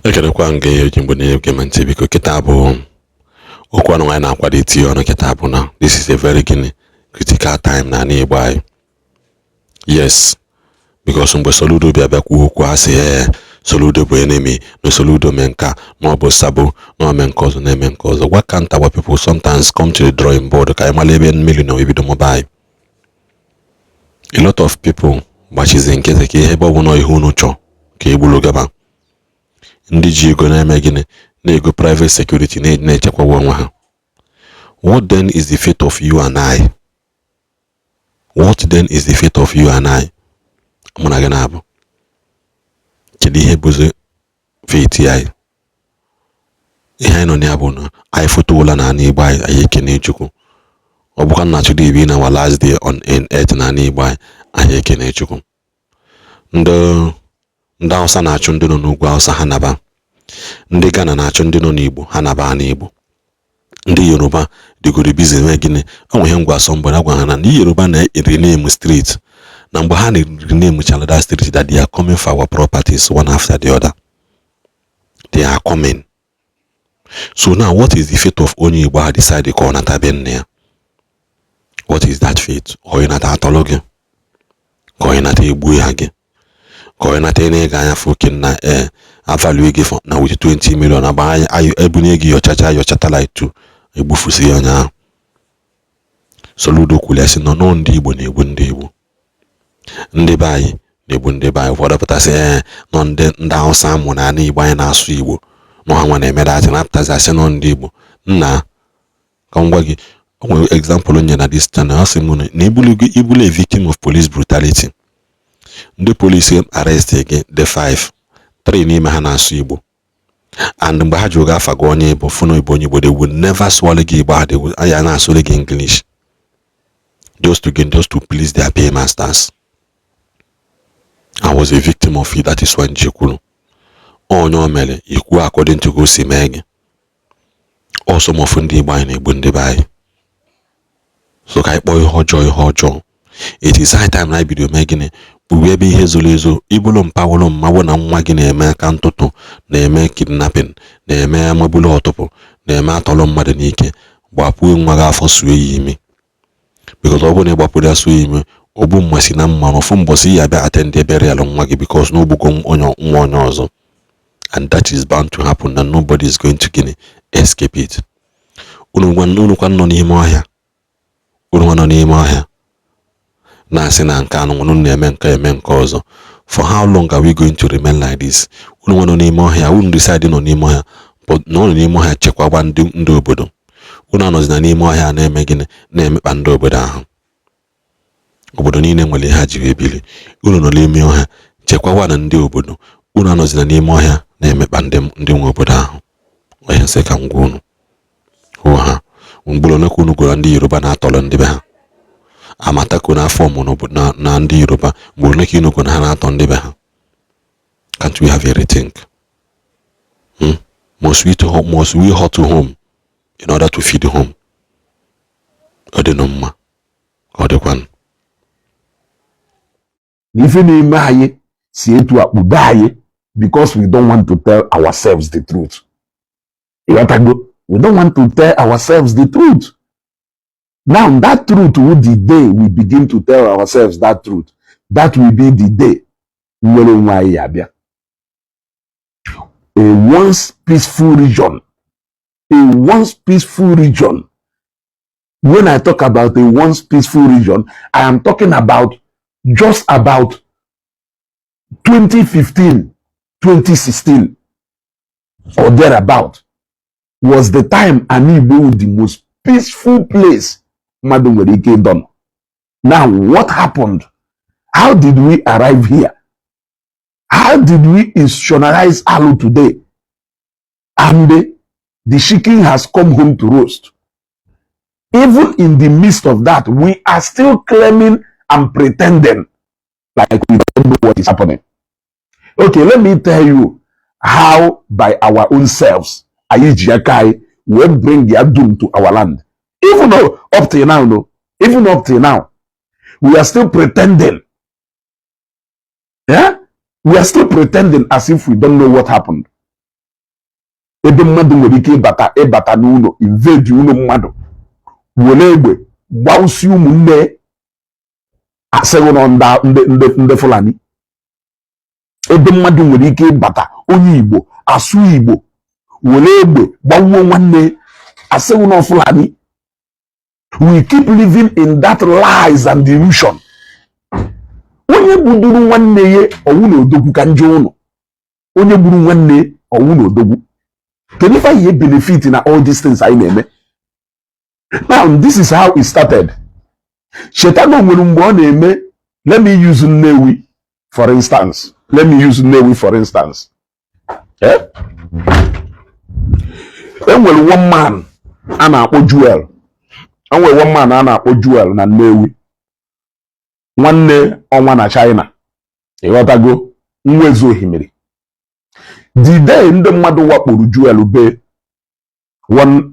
Ekelekwa m gị oji mgbe na-ege m ntị. Biko, kịta bụ okwu ọnụ anyị na-akwado itinye ọnụ kịta bụ na this is a very, gịnị, critical time na ala Igbo anyị. Yes, because mgbe Soludo bịa bịa kwuo okwu, asị ee, Soludo bụ enemy, na Soludo mee nka, na ọ bụ sabo, na o mee nke ọzọ, na-eme nke ọzọ. Why can't our people sometimes come to the drawing board ka anyị mara ebe mmiri na ebido mụba anyị? A lot of people gbachizi nkịtị ka ihe ebe ọ bụ na ihe unu chọọ ka egburu gaba. Ndị ji ego na-eme gịnị? Na-ego private security na-echekwawa onwe ha. What then is the fate of you and I? What then is the fate of you and I? Mụ na gị na-abụ, kedu ihe bụzi fate anyị? Ihe anyị nọ na ya bụ na anyị fotola n'ala Igbo anyị. Anyị ekene Chukwu. Ọ bụkwa na today be na our last day on earth n'ala Igbo anyị, anyị ekene Chukwu. Ndị Hausa na-achụ ndị nọ n'ugwu Hausa, ha naba. Ndị Ghana na-achụ ndị nọ n'Igbo, ha naba n'Igbo. Ndị Yoruba dịgoro busy mee gịnị? O nwere ihe ngwa asọ mgbe agwa ha na ndị Yoruba na-rename street, na mgbe ha na-rename that street, that they are coming for our properties one after the other. They are coming. So now, what is the fate of onye Igbo ha decide ka ọ nata be nne ya? What is that fate? Ọ nata atọlụ gị, ka ọ nata egbu ya gị, ka ọ nata na ịga anya fụ oke na ee avalue gị na with 20 million agba ebunye gị, yọchacha yọchata like two, egbufusi ya onye ahụ. Soludo kwuru ya sị nọ nọ ndị Igbo na-egbu ndị Igbo, ndị be anyị na-egbu ndị be anyị. Ụfọdụ pụtasị ee, nọ ndị Hausa amụ na ala Igbo anyị na-asụ Igbo nọ, ha nwa na-eme datị na-apụtazi asị nọ ndị Igbo. Nna, ka m gwa gị, o nwere example nye na this channel. Ọ sị m na ibulu a victim of police brutality, ndị polisi arrest gị, the five, three n'ime ha na-asụ Igbo, and mgbe ha jụrụ gị afa gị, onye Igbo fụnụ Igbo, onye Igbo, they will never swallow gị Igbo ahụ. They will anya na-asụrụ gị English just to gain, just to please their paymasters. I was a victim of it. That is why nji kwuru onye o mere ikwu according to ka o si mee gị. Ọsọ mọfụ ndị Igbo anyị na-egbu ndị be anyị. So ka anyị kpọọ ihe ọjọọ ihe ọjọọ. It is high time na anyị bido mee gịnị? Kpughe ebe ihe zoro ezo. Ibulu mpawụlụ mmawụ na nwa gị na-eme aka ntụtụ, na-eme kidnapping, na-eme amagbulu ọtụpụ, na-eme atọrọ mmadụ n'ike, gbapuo nwa gị afọ, suo ya imi, because ọ bụrụ na ị gbapụrụ ya, suo ya imi, ogbu mma si na mma n'ofu mbọsị ya abịa attend burial nwa gị, because na ogbugo onye nwa onye ọzọ, and that is bound to happen and nobody is going to, gịnị, escape it. Unu kwa nọ n'ime ọhịa, unu nwa nọ n'ime ọhịa na-asị na nke anụ unu na-eme nke eme nke ọzọ. For how long are we going to remain like this? Unu nwa nọ n'ime ọhịa, unu decide nọ n'ime ọhịa, but nọ n'ime ọhịa chekwaba ndị obodo. Unu anọzina n'ime ọhịa na-eme gịnị? Na-emekpa ndị obodo ahụ. Obodo niile nwere ihe ha ji wee biri. Unu nọ n'ime ọhịa, chekwawa na ndị obodo. Unu anọzina n'ime ọhịa na-emekpa ndị nwe obodo ahụ. Onye nsị ka m gwa unu hụ ha mgbụrụ ole ka unu gwara ndị Yoruba na-atọrọ ndị be ha amatakụ n'afọ ọmụ na ndị Yoruba mgbe ole ka unu na ha na-atọ ndị be ha? Can't we have a rethink? Hmm? Must we hurt home in order to feed home? Ọ dị nụ mma ka ọ dịkwanụ. Na ife na-eme anyị si etu akpudo anyị because we don't want to tell ourselves the truth. Ịghọtago? We don't want to tell ourselves the truth. Now, that truth will, the day we begin to tell ourselves that truth, that will be the day nnwere onwe anyị ya abịa. A once peaceful region, a once peaceful region. When I talk about a once peaceful region, I am talking about just about 2015, 2016 or thereabout was the time Ani Igbo the most peaceful place mmadụ nwere ike ịdọ nọ. Now, what happened? How did we arrive here? How did we institutionalize Alu today? And the chicken has come home to roast. Even in the midst of that, we are still claiming and pretending like we don't know what is happening. Okay, let me tell you how by our own selves, anyị ji aka anyị wee bring their doom to our land. Even though up till now, no, even up till now, we are still pretending. Yeah? We are still pretending as if we don't know what happened. Ebe mmadụ nwere ike ịbata n'ụlọ, invade ụlọ mmadụ, were egbe gbausi ụmụnne, asịghị nọ ndị Fulani. Ebe mmadụ nwere ike ịbata, onye Igbo asụ Igbo, were egbe gbawuo nwanne, asịghị nọ Fulani. We keep living in that lies and illusion. Onye gbuduru nwanne ya, ọwụ na odogwu? Ka njọ ụnụ, onye gburu nwanne, ọwụ na odogwu? Kedu ife anyị benefit na all these things anyị na-eme now? This is how it started. Cheta na o nwere mgbe ọ na-eme. Let me use Nnewi for instance. Let me use Nnewi for instance. Eh? E nwere one man a na-akpọ Joel. E nwere one man a na-akpọ Joel na Nnewi, nwanne ọnwa na China, ịghọtago, nwa eze ohimiri. The day ndị mmadụ wakporo Joel be one,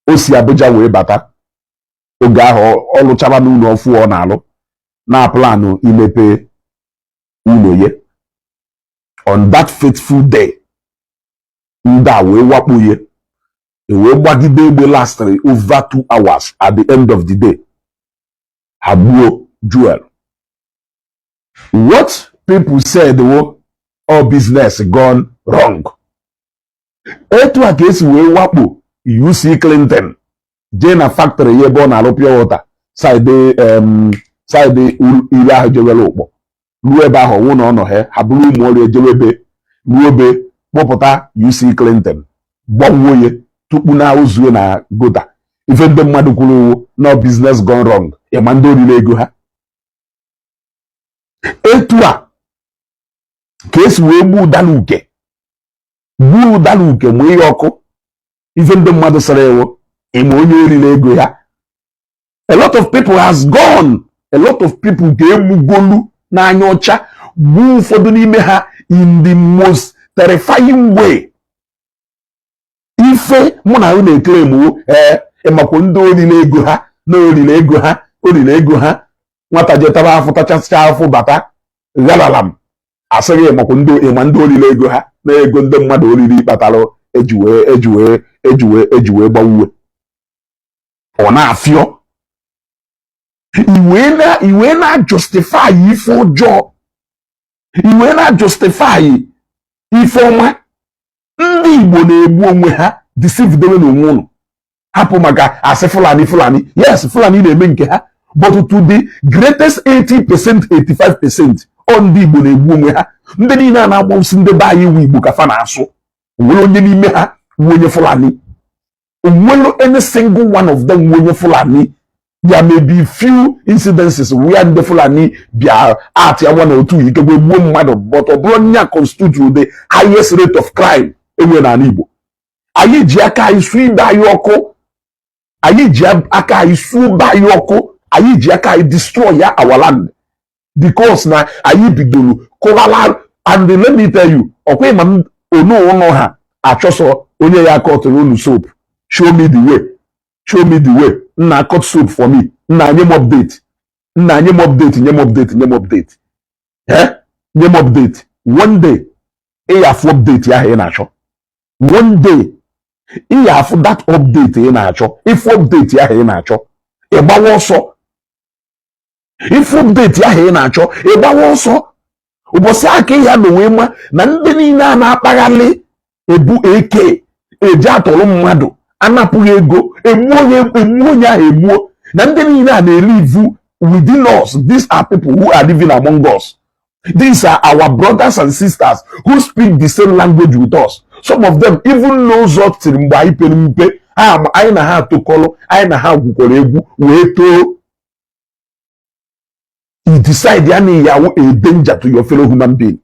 o si Abuja wee bata. Oge ahụ ọ lụchara n'ụlọ ọfụ ọ na-alụ, na planụ imepe ụlọ ya. On that fateful day, ndị a wee wakpo ya, e wee gbagide egbe lastịrị over 2 hours. At the end of the day, ha gbuo Joel. What people said wo all business gone wrong. Etu a ka esi wee wakpo UC Clinton, jee na factory ya ebe ọ na-arụ pure water, side ile ahụ jewere ụkpọ. Ruo ebe ahụ, ọnwụ na ọ nọ ha, ha bụrụ ụmụ ọrụ ejewebe, ruo ebe kpọpụta UC Clinton, gbawuo ya tupu na ụzue na gota. Ife ndị mmadụ kwuru owu no business gone wrong. Ịma ndị oriri ego ha. Etu a ka esi wee gbuo ụdara uke, gbuo ụdara uke ma ihe ọkụ. Ife ndị mmadụ sịrị ewu, ịma onye oriri ego ya. A lot of people has gone. A lot of people ka egbugolu n'anya ọcha, gbuo ụfọdụ n'ime ha in the most terrifying way. Ife mụ na unu na-eclaim, ee, ịmakwa ndị oriri ego ha na oriri ego ha, oriri ego ha. Nwata jetaba afụ, tachasịcha afụ, bata ghalalam, asịghị ịmakwa ndị, ịma ndị oriri ego ha, na ego ndị mmadụ oriri kpatara eji wee gbawuwe. Ọ na-afịọ iwee na justify ife ọjọọ, iwee na justify ife ọma. Ndị Igbo na-egbu onwe ha, deceive dewe n'onwe unu. Hapụ maka asị Fulani, Fulani. Yes, Fulani na-eme nke ha, but to the greatest 80%, 85%, ọ ndị Igbo na-egbu onwe ha. Ndị niile a na-agbawụsị ndị be anyị iwu Igbo ka fa na-asụ. Onwere onye n'ime ha wu onye Fulani? Onwere any single one of them wu onye Fulani? There may be few incidences where ndị Fulani bịa at ya one or two, ikekwe gbuo mmadụ, but ọ bụrụ nya constitute the highest rate of crime enwe n'ala Igbo. Anyị ji aka anyị sụọ ibe anyị ọkụ. Anyị ji aka anyị sụọ ibe anyị ọkụ. Anyị ji aka anyị destroy ya our land, because na anyị bidoro kụwala. And let me tell you, ọkwa ịma m onu ụnụ ha achọsọ onye ya kọtụrụ unu soap. Show me the way, show me the way. Nna, cut soap for me. Nna, nye m update. Nna, nye m update, nye m update, nye m update. Eh, nye m update. One day ị ya afụ update ahụ ị na-achọ. One day ị ya afụ that update ị na-achọ. Ịfụ update ahụ ị na-achọ, ị gbawa ọsọ. Ịfụ update ahụ ị na-achọ, ị gbawa ọsọ. Ụbọchị aka ya na onwe ma na ndị niile a na-akpaghalị ebu AK eji atọrọ mmadụ, anapụghị ego, egbuo onye, egbuo onye ahụ, egbuo, na ndị niile a na-elive within us. These are people who are living among us. These are our brothers and sisters who speak the same language with us. Some of them even knows us till mgbe anyị pere mpe. Ha anyị na ha atụkọrọ, anyị na ha gwukwara egwu wee too. You decide ya na ya a danger to your fellow human being.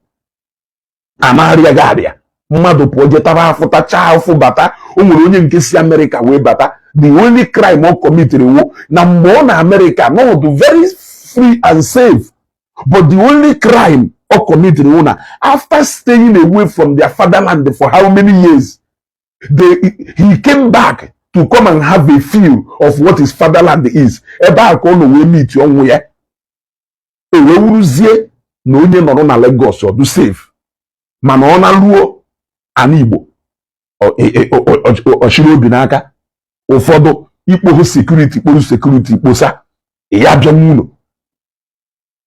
A na-arịa gị arịa, mmadụ pụọ jetara afụ, tachaa afụ, bata. O nwere onye nke si Amerịka wee bata. The only crime ọ committed wo na mgbe ọ na Amerịka nọdụ very free and safe, but the only crime ọ committed wo na after staying away from their fatherland for how many years, he came back to come and have a feel of what his fatherland is. Ebe a ka ọ nọ wee meet ọnwụ ya. E wee wuruzie na onye nọrọ na Lagos ọdụ safe, mana ọ na-ruo ana Igbo. Ọchịrị obi n'aka ụfọdụ ikpohu security, kporu security kposa ya bịa n'ụlọ.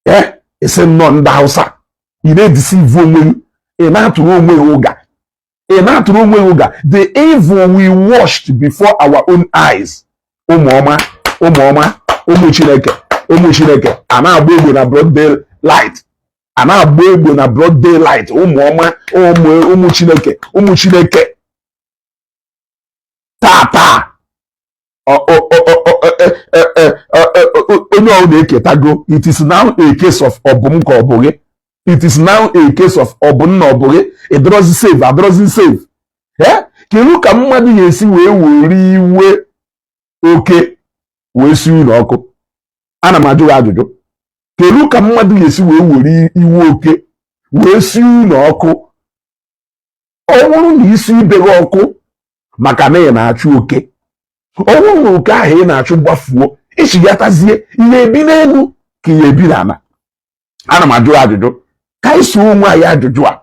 Ee, esi nnọọ ndị Hausa, ị na-edeceive onwe gị, ị na-atụrụ onwe gị ụga, ị na-atụrụ onwe gị ụga. The evil we watched before our own eyes. Ụmụọma, ụmụọma, ụmụ Chineke, ụmụ Chineke, a na-agba egbe na broad daylight, a na-agba egbe na broad daylight. Ụmụọma, ụmụ ụmụ Chineke, ụmụ Chineke, taa taa onye ọ na-eketago. It is now a case of ọ bụ m ka ọ bụ gị. It is now a case of ọ bụ nna ọ bụ gị. Ịdọrọzi safe, adọrọzi safe. Ee, kedu ka mmadụ ga-esi wee were iwe oke wee si ụlọ ọkụ? Ana m ajụ gị ajụjụ. Kedu ka mmadụ ga-esi wee were iwe oke wee si ụlọ ọkụ? Ọ bụrụ na isi ibe gị ọkụ maka na ị na-achụ oke, ọ bụrụ na oke ahụ ị na-achụ gbafuo, ichigatazie ihe ebi n'elu ka ihe ebi n'ala? Ana m ajụ gị ajụjụ. Ka anyị so onwe anyị ajụjụ a,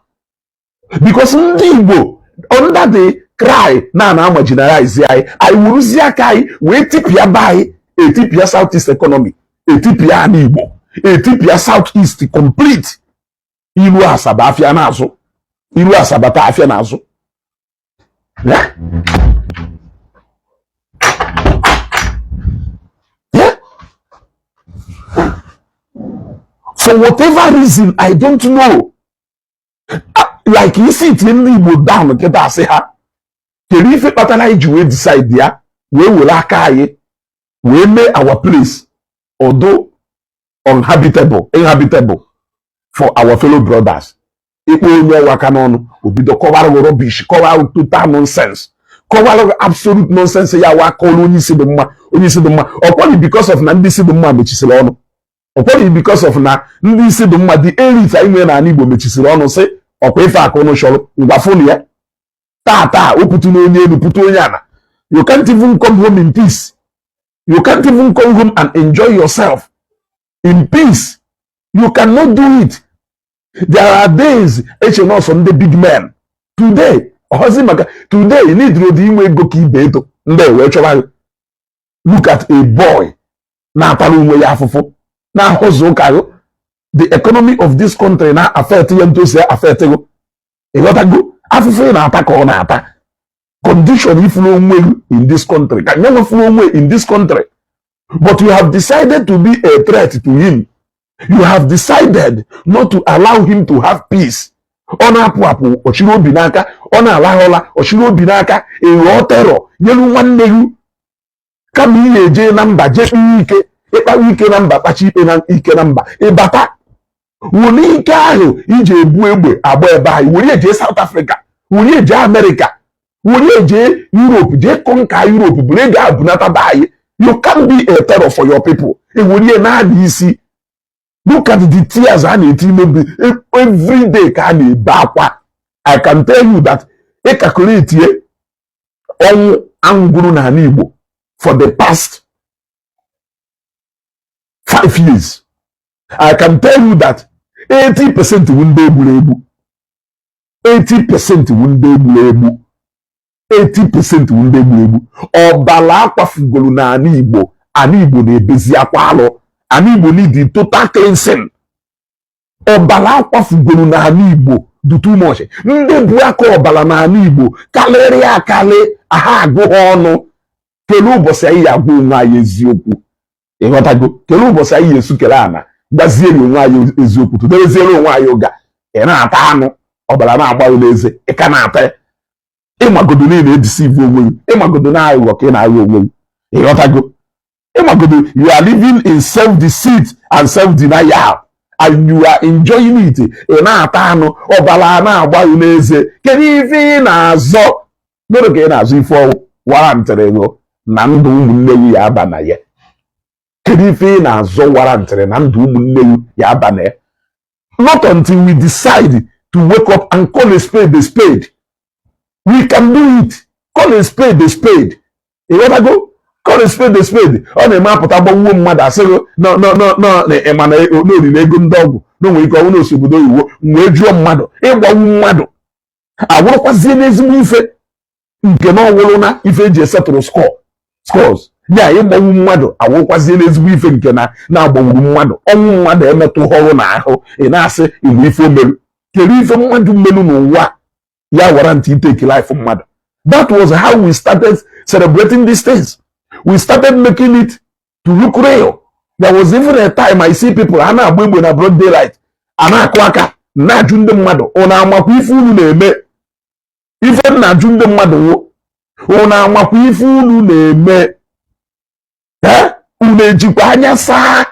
because ndị Igbo, under the cry na ana marginalize anyị, anyị wuruzie aka anyị wee tipịa be anyị, etipịa South East economy, etipịa ana Igbo, etipịa South East complete. Ilu Asaba afịa n'azụ, ilu Asaba ta afịa n'azụ. Yeah? Yeah? For whatever reason I don't know, like isi itinye ndị Igbo down kịta, asị ha kedu ife kpatara anyị ji wee decide ya, wee were aka anyị wee mee our place ọdụ unhabitable, inhabitable for our fellow brothers? Ịkpọ onye ọwa aka n'ọnụ, obido kọwara gị rubbish, kọwara gị total nonsense, kọwara gị absolute nonsense. Ya wa akọọla onye isi dị mma, onye isi dị mma. Ọkwọghị because of na ndị isi dị mma mechisiri ọnụ, ọkwọghị because of na ndị isi dị mma, the elite anyị nwere n'ala Igbo, mechisiri ọnụ, sị ọkwa ife akụ ụnụ chọrọ ngwa fụnụ ya. Taa taa o pụtụ n'onye elu, pụtụ onye ala. You can't even come home in peace. You can't even come home and enjoy yourself in peace. You cannot do it. There are days eche nọọsụ ndị big men today ọhọzi maka today need ụdị inwe ego ka ibe eto ndị wee chọba gị. Look at a boy na-atara onwe ya afụfụ, na-ahụzụ ụka gị. The economy of this country na affect ya ntu o si affect gị. Ịghọtago afụfụ ị na-ata ka ọ na-ata? Condition ifuru onwe gị in this country ka nye nwefuru onwe in this country, but you have decided to be a threat to him. You have decided not to allow him to have peace. Ọ na-apụ apụ, ọchịrị obi n'aka. Ọ na-alahụ ụla, ọchịrị obi n'aka. Ịghọọ terror nyelu nwanne gị. Kama ị ga-eje na mba jee kpee ike, ịkpawa ike na mba, kpacha ikpe na ike na mba, ịbata were ike ahụ iji ebu egbe agba ebe ahụ, were jee South Africa, were jee America, were jee Europe, jee conquer Europe, bụrụ ego ahụ bunata be anyị. You can be a terror for your people. Ewerie na-ada isi. Look at the tears a na-eti n'obi every day ka a na-ebe akwa. I can tell you that ị calculate ọnwụ angwụrụ n'ala Igbo for the past 5 years, I can tell you that 80% wu ndị egburu egbu, 80% wu ndị egburu egbu, 80% wu ndị egburu egbu. Ọbala akwafugoro n'ala Igbo. Ala Igbo na-ebezi akwa alụ. Ala Igbo need total cleansing. Ọbala akwafugoro n'ala Igbo dị too much. Ndị bụ aka ọbala n'ala Igbo karịrị akarị, aha agụ ha ọnụ. Kedu ụbọchị anyị ya agwa onwe anyị eziokwu? Ịghọtago? Kedu ụbọchị anyị ya esukere ana gbaziere onwe anyị eziokwu, tụdereziere onwe anyị ụga? Ị na-ata anụ ọbara na-agbaghị n'eze, ị ka na-ata ya. Ịmagodo niile edeceive onwe gị, ịmagodo na aghụghọ ka ị na-aghọ onwe gị. Ịghọtago? Ịmagodo you are living in self-deceit and self-denial and you are enjoying it. Ị na-ata anụ ọbara na-agbaghị n'eze. Kedu ife ị na-azọ? Gịnị ka ị na-azọ? Ife ọwụ warrantịrị gị na ndụ ụmụnne gị ya aba na ya? Kedu ife ị na-azọ warrantịrị na ndụ ụmụnne gị ya aba na ya? Not until we decide to wake up and call a spade a spade. We can do it. Call a spade a spade. Ịghọtago? Call a spade a spade. Ọ na-eme apụta gbawuo mmadụ, asịghị no no no no ịma na n'oriri ego ndị ọgwụ na onwere ike ọnwụ n'osi obodo oyibo wee jụọ mmadụ ịgbawu mmadụ awụrụkwazie n'ezigbo ife. Nke na ọwụrụ na ife eji esetụrụ scores ya, ịgbanwu mmadụ awụkwazie n'ezigbo ife, nke na na-agbanwuru mmadụ, ọnwụ mmadụ emetụ ọrụ n'ahụ. Ị na-asị igwe ife omeru, kedu ife mmadụ mmerụ n'ụwa ya warrant itake life mmadụ? That was how we started celebrating these things. We started making it to look real. There was even a time I see people ha na-agba egbe na broad daylight, a na-akụ aka, na-ajụ ndị mmadụ, "Ọ na-amakwa ife unu na-eme?" Ife m na-ajụ ndị mmadụ wụ, "Ọ na-amakwa ife unu na-eme?" Ee, unu ejikwa anya saa?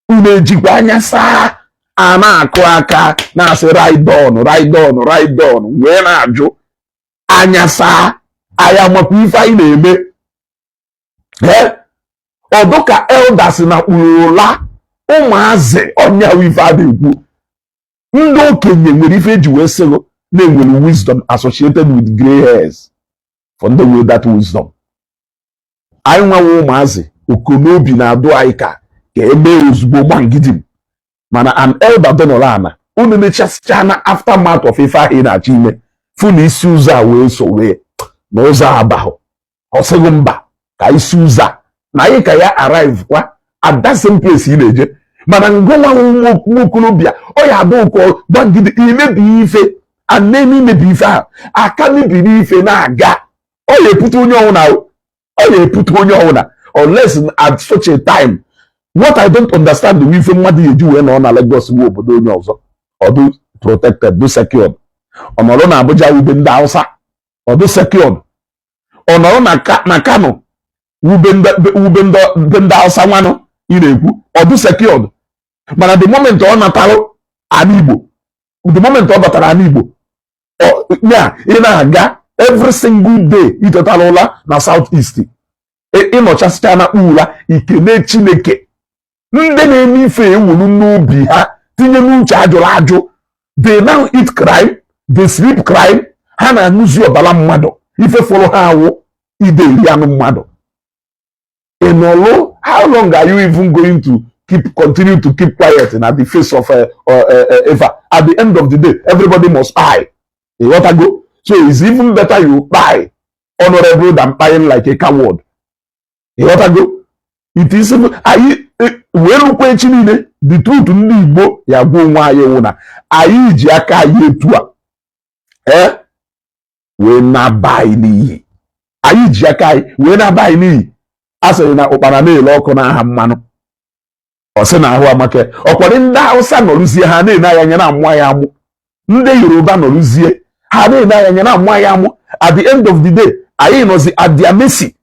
Unu ejikwa anya saa? A na-akụ aka, na-asị, "Ride on, ride on, ride on." Wee na-ajụ, anya saa anyị, amakwa ife anyị na-eme? Ee, ọdụ ka elders na kpuru ụla ụmụazị ọnya ife a na-ekwu. Ndị okenye nwere ife eji wee sịgụ na-enwere wisdom associated with gray hairs. For ndị nwere that wisdom, anyị nwewe ụmụazị okonobi na-adụ anyị ka emee ozugbo gbangidi. Mana an elder dọnọrọ ana, unu mechasịcha na aftermath of ife ahụ ị na-achọ ime, fụ na isi ụzọ a wee so wee na ụzọ a abahụ, ọ sịghị mba, ka isi ụzọ a na anyị ka ya arrive kwa at that same place ị na-eje. Mana ngụnwa nwa okorobịa, ọ ya adụ ụkọ gbangide imebi ife, and n'ime imebi ife ahụ aka mebiri ife na-aga, ọ ya epute onye ọwụna, ọ ya epute onye ọwụna, unless at such a time. What I don't understand bụ ife mmadụ ya eji wee nọ na Lagos bụ obodo onye ọzọ, ọdụ protected, do secured. Ọ nọrọ na Abuja, wube ndị Hausa, ọdụ secured. Ọ nọrọ na Kano, wube ndị Hausa nwanụ ị na-ekwu, ọdụ secured. Mana the moment ọ natalụ ala Igbo, the moment ọ batara ala Igbo ya, ị na-aga every single day, itetala ụla na South East, ịnọchasịcha na ụla, ikene Chineke. Ndị na-eme ife ewuru n'obi ha tinye n'uche ajụrụ ajụ. They now eat crime, they sleep crime. Ha na-aṅụzi ọbara mmadụ. Ife fọrọ ha awụ ide eri anụ mmadụ. Ịnọlụ, how long are you even going to keep continue to keep quiet na the face of Eva? At the end of the day, everybody must kpai. Ịghọtago? So it's even better you kpai honorable than kpaying like a coward. Ịghọtago? It is anyị wee rukwa echi niile. The truth ndị Igbo ya gwa onwe anyị wụ na anyị ji aka anyị etu a ee wee naba anyị n'iyi. Anyị ji aka anyị wee naba anyị n'iyi. A sịrị na ụkpara na-ele ọkụ n'aha mmanụ, ọ sị na ahụ amaka. Ọkwado ndị Hausa nọrụzie, ha na-ene anyị anya na-amụ anyị amụ. Ndị Yoruba nọrụzie, ha na-ene anyị anya na-amụ anyị amụ. At the end of the day, anyị nọzi at their mercy.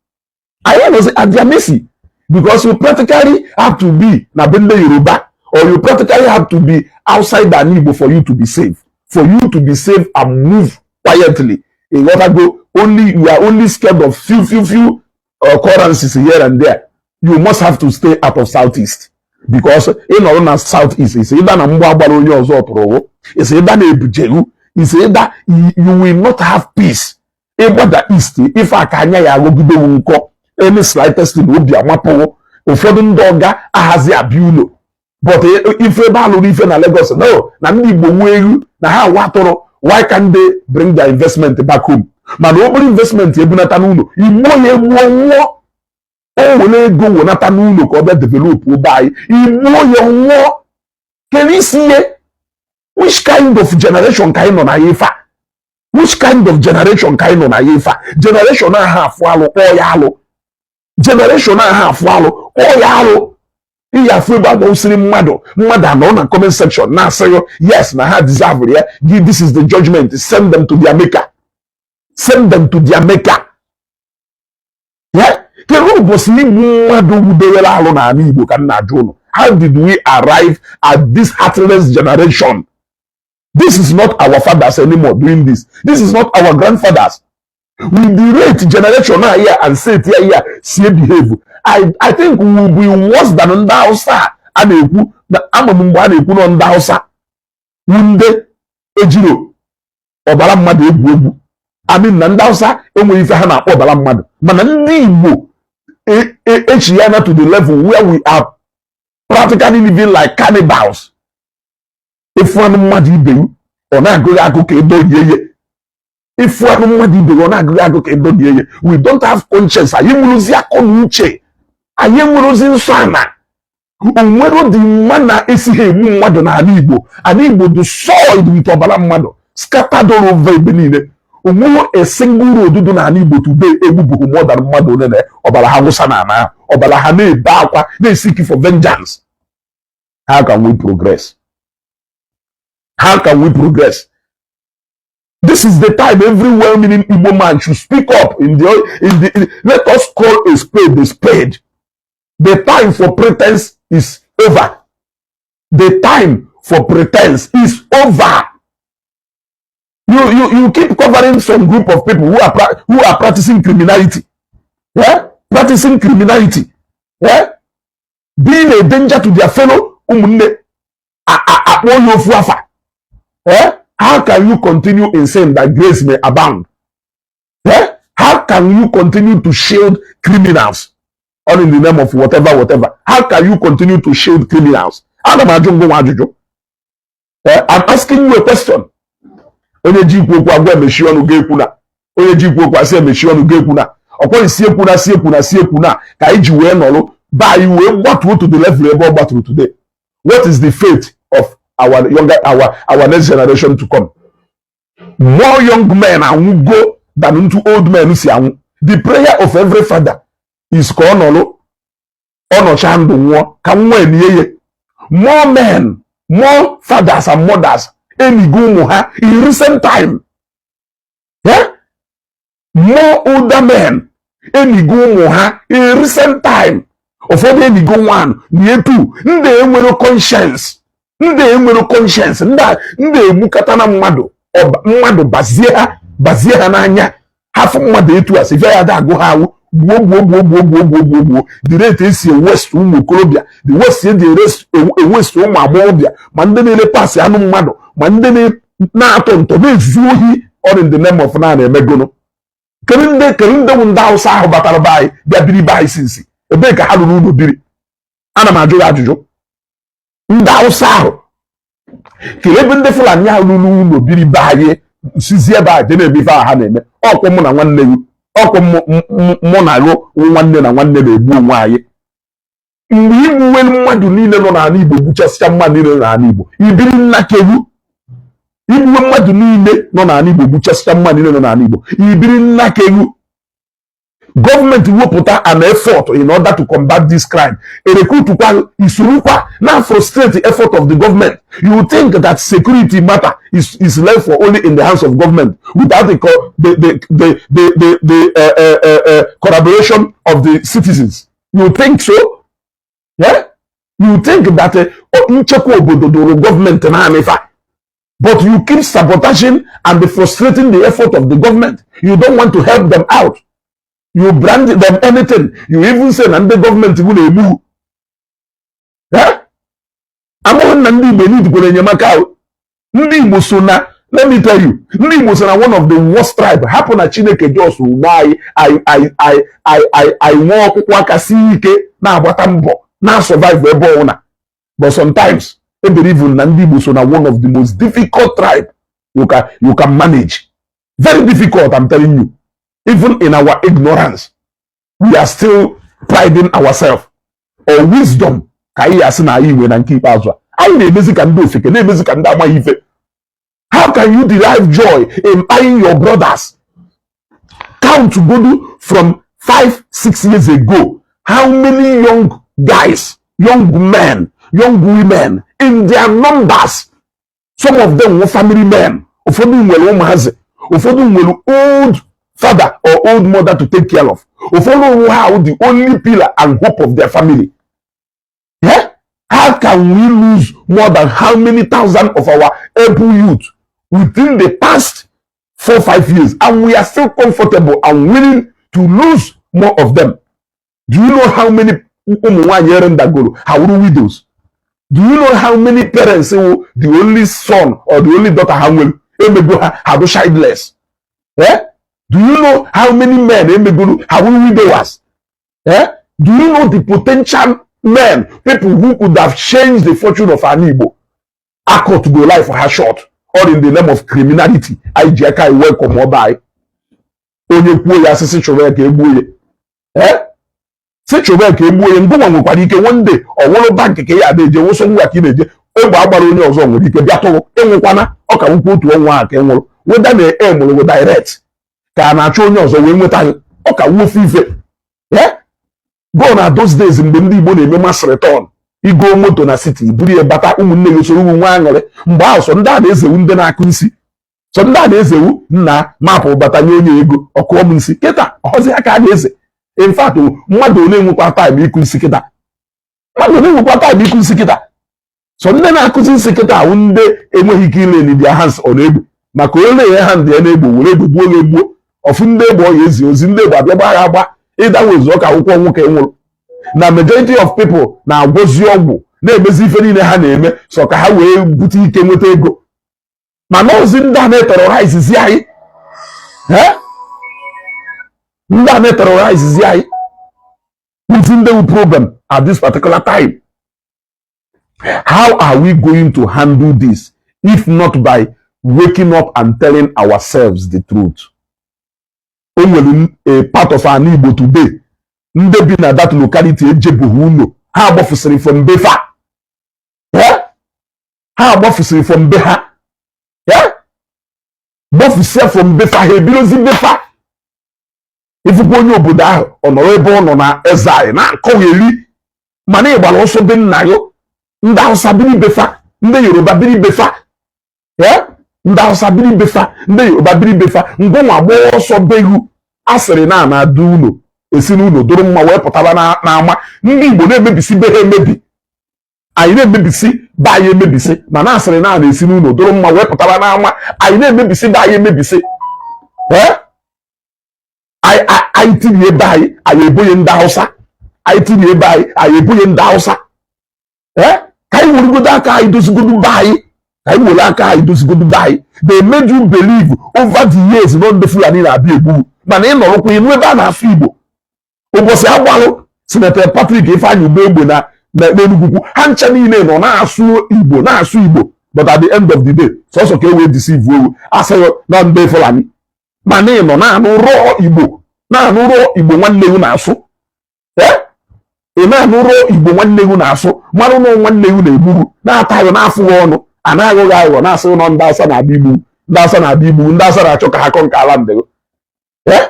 Anyị nọzi at their mercy because you practically have to be na be ndị Yoruba or you practically have to be outside an Igbo for you to be safe, for you to be safe and move quietly. Ịghọtago? Only you are only scared of few few few occurrences here and there. You must have to stay out of Southeast because ị nọrọ na Southeast, isi ịda na mgba agbara onye ọzọ tụrụ ụwụ, isi ịda na ebujeru, isi ịda, you will not have peace. Ịgbada east, ife aka anya ya aghọgidewu nkọ. Any slightest thing, obi amapụghụ. Ụfọdụ ndị ọga ahazi abịa ụlọ, but ife ebe alụrụ ife na Lagos, no na ndị Igbo nwee egwu na ha awa atụrụ, why can't they bring their investment back home? Mana obere investment ebunata n'ụlọ igbuo ya, egbuo nwụọ. O were ego wenata n'ụlọ ka ọ bịa develop be anyị, igbuo ya, nwụọ. Kedu isi ihe? Which kind of generation ka anyị nọ na ya ife a? Which kind of generation ka anyị nọ na ya ife a? Generation ahụ afụ alụ, kpọọ ya alụ. Generation ahụ afụ alụ, kpọọ ya alụ. Iyi afụ ebe agbawụsịrị mmadụ, mmadụ anọ na comment section na-asịghị yes, na ha deserve ya. Gị, this is the judgment. Send them to their maker, send them to their maker. Ya kedu ụbọchị igbu mmadụ wudewere alụ n'ala Igbo ka m na-ajụ ụnụ? How did we arrive at this heartless generation? This is not our fathers anymore doing this. This is not our grandfathers. With the rate generation now here and say here here si behave, I think we will be worse than ndị Hausa a na-ekwu. Na ama m mgbe a na-ekwu nọ ndị Hausa wu ndị ejiro ọbara mmadụ egwu egwu. I mean, na ndị Hausa enweghị ife ha na-akpọ ọbara mmadụ, mana ndị Igbo echighana to the level where we are practically living like cannibals. Ịfụ anụ mmadụ ibe you, ọ na-agụghị agụ ka ebe orie ihe. Ịfụ anụ mmadụ ibe gị, ọ na-agụghị agụ ka ịdọdie ya. We don't have conscience. Anyị nwere akọ na uche, anyị enwerozi nsọ ana. Onwero dị mma na esighị egbu mmadụ n'ala Igbo. Ala Igbo dị soiled with ọbara mmadụ scattered all over ebe niile. Onweghị a single road dị n'ala Igbo today egbubughi more than mmadụ ole na ọbara ha wụsa n'ala ahụ, ọbara ha na-ebe akwa, na-eseek for vengeance. How can we progress? How can we progress? This is the time every well-meaning Igbo man should speak up in the, let us call a spade a spade. The time for pretense is over. The time for pretense is over. You keep covering some group of people who are practicing criminality, yeah, practicing criminality, yeah, being a danger to their fellow ụmụnne. Akpọ ya ofu afa, yeah. How can you continue in saying that grace may abound? Yeah, how can you continue to shield criminals, all in the name of whatever, whatever? How can you continue to shield criminals? Ana m ajụ ngwa ajụjụ. Eh, I'm asking you a question. Onye ji ikwu okwu agwa emechi ọnụ ga-ekwu na onye ji ikwu okwu asị emechi ọnụ ga-ekwu na ọkwa isi ekwu na si ekwu na si ekwu na ka anyị ji wee nọrọ be anyị wee gbatuo to the level ebe ọ gbaturu today. What is the fate of our younger, our next generation to come? More young men anwụgo than ntu old men si anwụ. The prayer of every father is ka ọ nọrọ, ọ nọcha ndụ nwụọ ka nwa elie ya. More men, more fathers and mothers enigo ụmụ ha in recent time. Yeah? More older men enigo ụmụ ha in recent time. Ụfọdụ enigo one nie two. Ndị enwere conscience, ndị enwere conscience, ndị egbukata na mmadụ, mmadụ bazie ha n'anya. Ha fụ mmadụ etu a sị ya da agụ ha awụ, gbuo, gbuo, gbuo, gbuo, gbuo, gbuo, gbuo, gbuo. The rate esi ewaste ụmụ okorobịa, the waste edi ewaste ụmụ agbọghọbịa, ma ndị na-ele pasị anụ mmadụ, ma ndị na-atọ ntọ, na-ezu ohi, all in the name of na na-emegono. Kedu ndị bụ ndị Hausa ahụ batara be anyị bịa biri be anyị sinsi? Ebee ka ha rụrụ ụlọ biri? Ana m ajụ ya ajụjụ. Ndị Hausa ahụ, kedu ebe ndị Fulani ahụ rụrụ ụlọ biri be anyị sizi ebe a je na-eme ife ahụ ha na-eme? Ọkwụ mụ na nwanne gị, ọkwụ mụ na gụ nwanne na nwanne na-egbu onwe anyị. Mgbe igbuwe mmadụ niile nọ n'ala Igbo, gbuchasịcha mmadụ niile nọ n'ala Igbo, ibiri nna kewu. Igbuwe mmadụ niile nọ n'ala Igbo, gbuchasịcha mmadụ niile nọ n'ala Igbo, ibiri nna kewu. Gọọmenti wepụta an effort in order to combat this crime, erecruitukwa isurukwa na frustrate the effort of the government. You think that security matter is left for only in the hands of government without the co the collaboration of the citizens? You think so? Yeah? You think that nchekwa obodo doro gọọmenti naanị fa, but you keep sabotaging and frustrating the effort of the government. You don't want to help them out. You brand them anything. You even say na ndị gọọmenti bụ na-egbu. Amaghị na ndị Igbo nidikwara enyemaka ahụ. Ndị Igbo so na, let me tell you, ndị Igbo so na one of the worst tribe. Hapụ na Chineke jos ugbo anyị anyị anyị anyị anyị anyị nwee ọkpụkpụ aka sie ike, na-agbata mbọ, na-survive ebe ọbụla. But sometimes I believe na ndị Igbo so na one of the most difficult tribe you can manage. Very difficult, I'm telling you. Even in our ignorance, we are still priding ourselves or wisdom ka anyị asị na anyị nwe. Na nke ikpeazụ a, anyị na-emezi ka ndị ofeke, na-emezi ka ndị amaghị ife. How can you derive joy in buying your brothers? Count godu from 5, 6 years ago, how many young guys, young men, young women in their numbers. Some of them were family men. Ụfọdụ nwere ụmụazị, ụfọdụ nwere old father or old mother to take care of. Ụfọdụ onwe ha the only pillar and hope of their family. Yeah? How can we lose more than how many thousand of our able youth within the past 4, 5 years, and we are still comfortable and willing to lose more of them? Do you know how many ụmụ nwanyị erendagoro ha wuru widows? Do you know how many parents who the only son or the only daughter ha nwere emego ha ha bụ childless? Eh? Do you know how many men emegoro ha wuru widowers? Eh? Do you know the potential men, people who could have changed the fortune of an Igbo, a cut go life ha short? All in the name of criminality. Anyị ji aka anyị welcome ọba anyị. Onye kwuo ya, asịsị chụrụ ya ka egbuo ya. Ee, si chụrụ ya ka egbuo ya. Ngụnwa nwekwara ike one day ọ wụrụ bank ka ya na-eje wụsọ ngwa ka ị na-eje, egbe agbara onye ọzọ nwere ike bịa tụrụ ịnwụkwana. Ọ ka nwụkwa otu ọnwa a ka ị nwụrụ weda na e mụrụ direct ka a na-achọ onye ọzọ wee nweta gị, ọ ka wuo ofe ife. Ee, go na those days mgbe ndị Igbo na-eme mass return, igo moto na city, buru ya bata, ụmụnne gị soro ugwu nwa aṅụrị. Mgbe ahụ, sọ ndị a na-ezewu, ndị na-akụ nsi, sọ ndị a na-ezewu nna mapụ bata nye onye ego ọkụọ m nsi. Kịta ọzi aka a na-eze. In fact, mmadụ ole nwekwa time ịkụ nsi kịta? Mmadụ ole nwekwa time ịkụ nsi kịta? So ndị na-akụzi nsi kịta ahụ, ndị enweghị ike ile their hands on egbe, maka ole ya hand ya na-egbo were egbe gbuo egbuo ọfụ ndị egbe ọ ya ezi ozi, ndị egbe abịa gbaa ya agba ịdanwe ezu ọka akwụkwọ nwoke nwụrụ. Na majority of people na-agwọzi ọgwụ, na-emezi ife niile ha na-eme so ka ha wee bute ike, nweta ego. Mana ozi ndị a na-eterrorize zi anyị, ndị a na-eterrorize zi anyị, ozi ndị wu problem at this particular time. How are we going to handle this if not by waking up and telling ourselves the truth? O nwere a part of our Igbo today, ndị bi na that locality ejebughị ụlọ ha, agbafusịrị from be fa, ha agbafusịrị from be ha, gbafusịa from be fa, ha ebidozi be fa. Ifukwa onye obodo ahụ, ọ nọrọ ebe ọ nọ na eze anyị na-akọgheri, mana ị gbara ọsọ be nna gị. Ndị Hausa biri be fa, ndị Yoruba biri be fa, ndị Hausa biri be fa, ndị Yoruba biri be fa. Ngụnwa gbaa ọsọ behu, a sịrị na ana adụ ụlọ esi n'ụlọ doro mma wee pụtara n'ama. Ndị Igbo na-emebisi be ha emebi, anyị na-emebisi be anyị emebisi, mana asịrị na ana esi n'ụlọ doro mma wee pụtara n'ama. Anyị na-emebisi be anyị emebisi. Ee, anyị tinye ebe anyị, anyị ebonye ndị Hausa. Anyị tinye ebe anyị, anyị ebonye ndị Hausa. Ee, ka anyị weregodo aka anyị dozigodo be anyị, ka anyị were aka anyị dozigodo be anyị. They made you believe over the years na ndị Fulani na-abịa egbu, mana ị nọrọkwa ịnụ ebe a na-asụ Igbo. Ụbọchị agbalụ Senator Patrick Ifeanyị Ugbo egbe na n'Enugwu, ha ncha niile nọ na-asụ Igbo, na-asụ Igbo. But at the end of the day, sọsọ ka e wee deceive owu, asịghị na ndị Fulani, mana ị nọ na-anụ rọọ Igbo, na-anụ rọọ Igbo nwanne gị na-asụ. Ee, ị na-anụ rọọ Igbo nwanne gị na-asụ, marụ na nwanne gị na-egburu, na-ataghị na-afụghị ọnụ, a na-aghụghị aghụghọ, na-asị nọ ndị Hausa na-abịa igbu, ndị Hausa na-abịa igbu, ndị Hausa na-achọ ka ha kọ nke ala ndị gị. Ee,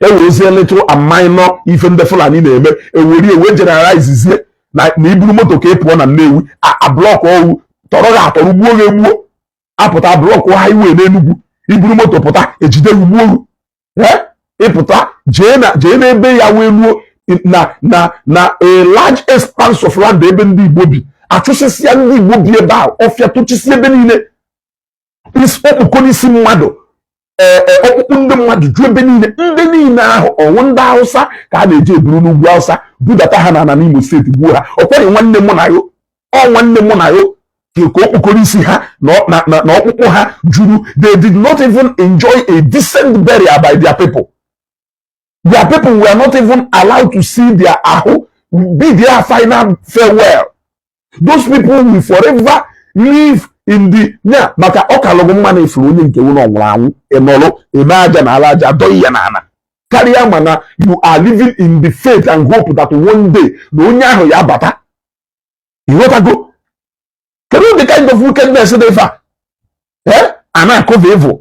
ewerezie little and minor ife ndị Fulani na-eme, ewere ewe generalize zie na iburu moto ka ị pụọ na Nnewi, a block owu, tọrọ gị atọrọ, gbuo gị egbuo. Apụta block highway n'Enugwu, iburu moto pụta, ejide gị, gbuo gị. Ịpụta jee na jee n'ebe ya wee ruo na a large expanse of land ebe ndị Igbo bi, achụsịsịa ndị Igbo bi ebe ahụ, ọfịa tụchisi ebe niile, okpukọ n'isi mmadụ, ee, ọkpụkpụ ndị mmadụ ju ebe niile. Ndị niile ahụ ọnwụ ndị Hausa ka a na-eji eburu n'ugwu Hausa budata ha na n'Imo Steeti, gbuo ha. Ọ kwaghị nwanne mụ na yo, ọ nwanne mụ na yo ka okpukọrọ isi ha na ọkpụkpụ ha juru. They did not even enjoy a decent burial by their people. Their people were not even allowed to see their ahụ, be their final farewell. Those people will forever live in the ya, maka ọ kalụgụ mma na ifuru onye nke nwụrụ ọnwụrụ anwụ, ịnọrọ eme aja na ala aja adọghị ya n'ala karịa. Mana you are living in the faith and hope that one day na onye ahụ ya abata. Ịghọtago? Kedu the kind of wickedness dị ife a? Eh, a na-akọva evil.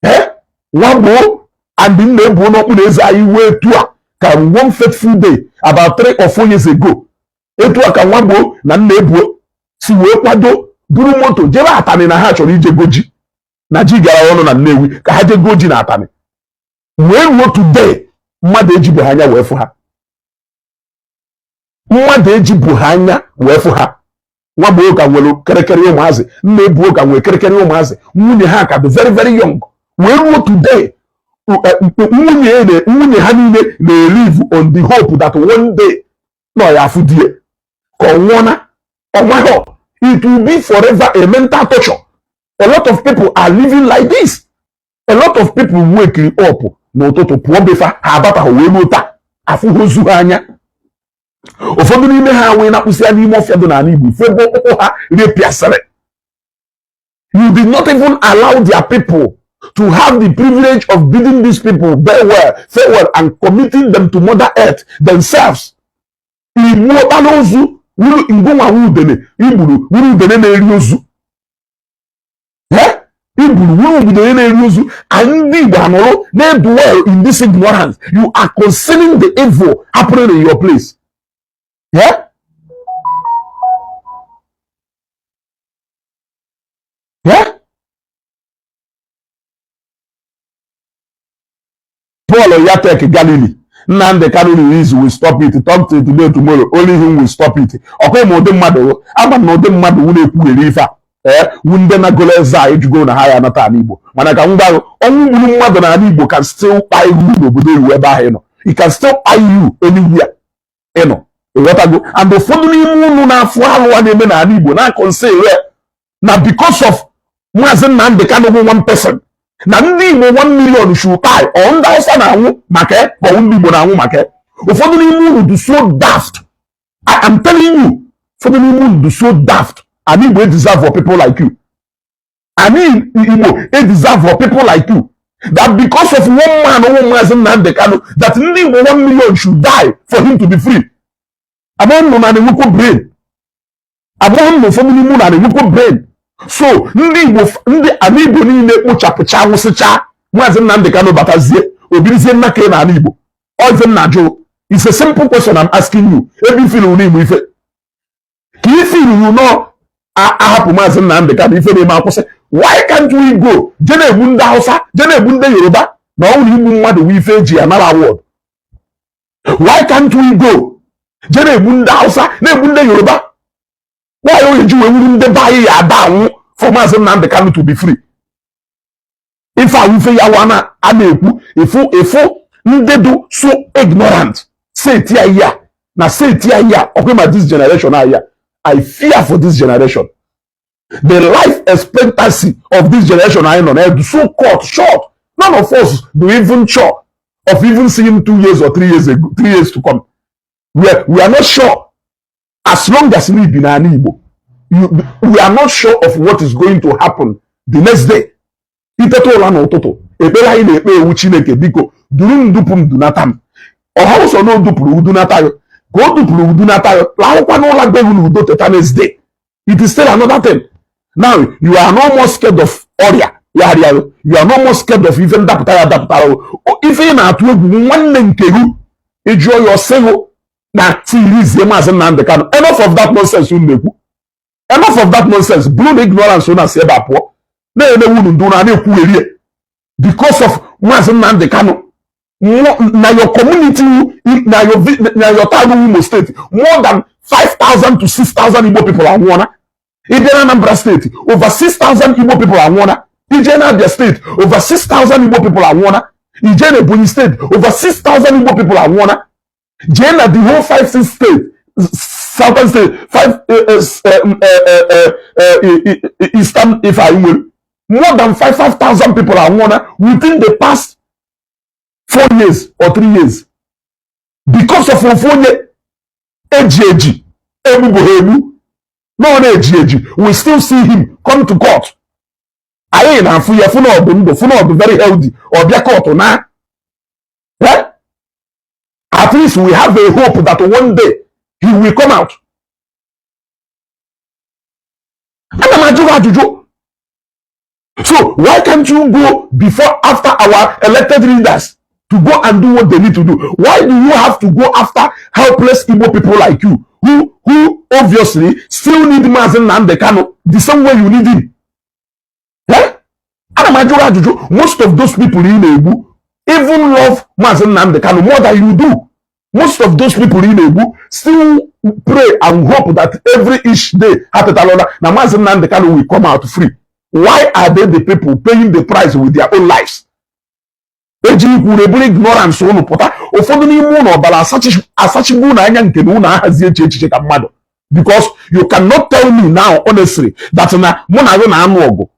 Eh, nwa gboo and nna ebuo n'okpuru eze anyị wee etu a ka one fateful day about 3 or 4 years ago, etu a ka nwa gboo na nna ebuo si wee kwado, buru moto jebe Atani, na ha chọrọ ije goji na ji gara ọnụ na Nnewi, ka ha jee goji na Atani. Wee ruo today, mmadụ ejibu ha anya wee fụ ha, mmadụ ejibu ha anya wee fụ ha. Nwa gboo ka nwere kịrịkịrị ụmụazị, nna ebuo ka nwere kịrịkịrị ụmụazị, nwunye ha ka dị very very young. Wee ruo today, nwunye ha niile na-elive on the hope that one day nọ ya afụ die ka ọ nwụọ na ọnwaghọ. It will be forever a mental torture. A lot of people are living like this. A lot of people wake up n'ụtụtụ pụọ befa, ha abataghị wee ruo taa, afụghị ozu ha anya. Ụfọdụ n'ime ha wee na-akpụsị ya n'ime ọfịa dị n'ala Igbo, ife ebe ọkpụkpụ ha repịasịrị. You did not even allow their people to have the privilege of bidding these people farewell and committing them to Mother Earth themselves. Igbu ọkpala ozu wuru ngụnwa udene igburu wuru udene na-eri ozu. Igburu wuru udene na-eri ozu, and ndị Igbo anọrọ na-dwell in this ignorance. You are concealing the evil happening in your place. Yeah? Yeah? Paul Yatek Galilee, Nnamdi Kanu release will stop it. Talk to today, tomorrow, only him will stop it. Ọkwa ma ụdị mmadụ ama na ụdị mmadụ wụ na-ekwugheri ife a, ee, wu ndị na-agolo eze a ejugo na ha ya anata ala Igbo. Mana ka m gwa ọnwụ gburu mmadụ n'ala Igbo can still kpa ihu n'obodo iwu ebe ahụ ị nọ. It can still kpa you anywhere ị nọ. Ịghọtago? And ụfọdụ n'ime unu na-afụ alụ a na-eme n'ala Igbo na-akọnsel na because of Maazị Nnamdi Kanu bụ one person na ndị Igbo 1 million should die, or ndị Hausa na-anwụ maka ka ọ ndị Igbo na-anwụ maka. Ụfọdụ n'ime unu dị so daft. I am telling you, ụfọdụ n'ime unu dị so daft. And Igbo deserve for people like you. And Igbo deserve for people like you. That because of one man, one Maazị Nnamdi Kanu, that ndị Igbo 1 million should die for him to be free. Abụghị m na na-enwekwa brain. Abụghị m na ụfọdụ n'ime unu na-enwekwa brain. So ndị Igbo, ndị ala Igbo niile kpochapụcha nwụsịcha, Maazị Nnamdi Kanu batazie obirizie nna ka ị n'ala Igbo. Ọ ife m na-ajụ. It's a simple question I'm asking you. Ebe ifiri unu Igbo ife ka ifiri unu ahapụ Maazị Nnamdi Kanu ife na-eme akwụsị. Why can't we go je na-egbu ndị Hausa, je na-egbu ndị Yoruba, na ọ nwere igbu mmadụ wụ ife eji anara award? Why can't we go je na-egbu ndị Hausa, na-egbu ndị Yoruba? Why o ji wee wuru ndị be anyị ya ada anwụ for Maazị Nnamdi Kanu to be free? Ife awụ ife ya wa a na-ekwu ifu ifu ndị dị so ignorant seti ya ya na seti ya ya ọkwa ma this generation ahịa. I fear for this generation. The life expectancy of this generation anyị nọ na so cut short. None of us do even sure of even seeing 2 years or 3 years ago, 3 years to come. We are not sure. As long as we be n'ala Igbo, we are not sure of what is going to happen the next day. Iteta ụra n'ụtụtụ, ekpere anyị na-ekpe ewu Chineke biko duru m dupu m dunata m. Ọha ụsọ na o dupụrụ udunata ya ka o dupụrụ udunata ya lahụkwa n'ụlọ gbeghị n'udo teta next day. It is still another thing. Now you are no more scared of ọrịa ya arịa, you are no more scared of ife ndapụta ya dapụtara. Ife ị na-atụ egwu nwanne nke gị ịjụọ ya ọsịhụ na tirizie Maazị Nnamdi Kanu. Enough of that nonsense unu na-ekwu. Enough of that nonsense. Bụrụ na ignorance unu asị ebe a pụọ na-emewu unu ndị unu a na-ekwugherie because of Maazị Nnamdi Kanu na your community, na your town, Imo State, more than 5,000 to 6,000 Igbo people anwụọna. Ịbịa na Anambra State, over 6,000 Igbo people anwụọna. Ije na Abia State, over 6,000 Igbo people anwụọna. Ije na Ebonyi State, over 6,000 Igbo people anwụọna. Jee na the whole five six state, southern state, five eastern, if I nwere more than 5,000 people anwụọna within the past 4 years or 3 years because of ofu onye eji eji egbugbo egbu na ọ na-eji eji. We still see him come to court. Anyị na-afụ ya fụ na ọdụ ndụ, fụ na ọdụ very healthy, ọ bịa court na. At least we have a hope that one day he will come out. Ana m ajụ gị ajụjụ. So why can't you go before after our elected leaders to go and do what they need to do? Why do you have to go after helpless Igbo people like you who obviously still need Maazị Nnamdi Kanu the same way you need him? Eh? Ana m ajụ gị ajụjụ. Most of those people ị na-egbu even love Maazị Nnamdi Kanu more than you do. Most of those people ị na-egbu still pray and hope that every each day ha tetara ụra na Maazị Nnamdi Kanu will come out free. Why are they the people paying the price with their own lives? Eji ikwuru eburu ignorance unu pụta. Ụfọdụ n'ime ụlọ ọbara asachigbu unu anya nke na unu ahazi eche echiche ka mmadụ, because you cannot tell me now honestly that na mụ na gị na-anụ ọgụ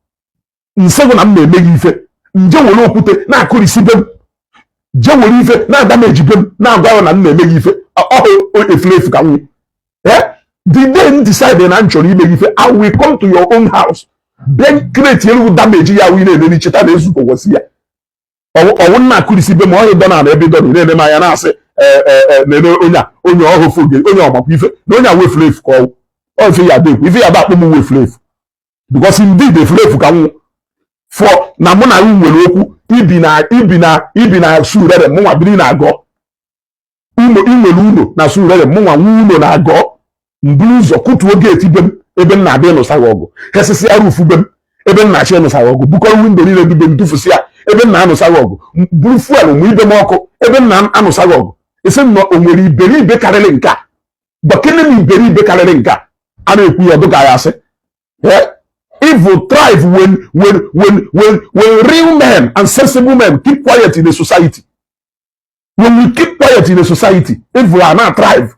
nsegụ na m na-eme gị ife nje were okwute na-akụrisi be m, je were ife na-ada m ejibe m na-agwa ya na m na-eme gị ife ọhụ efulefu ka nwụ. Eh, the day m decide na m chọrọ ime gị ife, I will come to your own house. Bịa create elu damage ya, wụ na-eme n'icheta na Ezugo wasi ya. Ọwụ nna akụrisi be ma ọ ịdọ na ebe ịdọ na na-eme m anya na-asị na-eme onye a, onye ọhụụ foge, onye ọmakwa ife na onye a wefuru efu ka ọwụ ọ ife ya adekwu ife ya ada akpọ m wefuru efu, because indeed efuru efu ka nwụ for na mụ na gị nwere okwu. Ibi na Surulere, mụnwa biri na Agọ. Ụlọ ị nwere, ụlọ na Surulere, mụnwa nwe ụlọ na Agọ. Mburu ụzọ kụtuo gate be m ebe m na-abịa ịnụsa gị ọgụ, kesịsịa roof be m ebe m na-achọ ịnụsa gị ọgụ, bukọrọ window niile dị be m tụfụsịa ebe m na-anụsa gị ọgụ, buru fuel mụ ibe m ọkụ ebe m na-anụsa gị ọgụ. Isi m na o nwere iberibe karịrị nke a? Gbakene m iberibe karịrị nke a a na-ekwu ya ọdụ ka ya asị. Evil thrive when real men and sensible men keep quiet in a society. When we keep quiet in a society, evil are not thrive.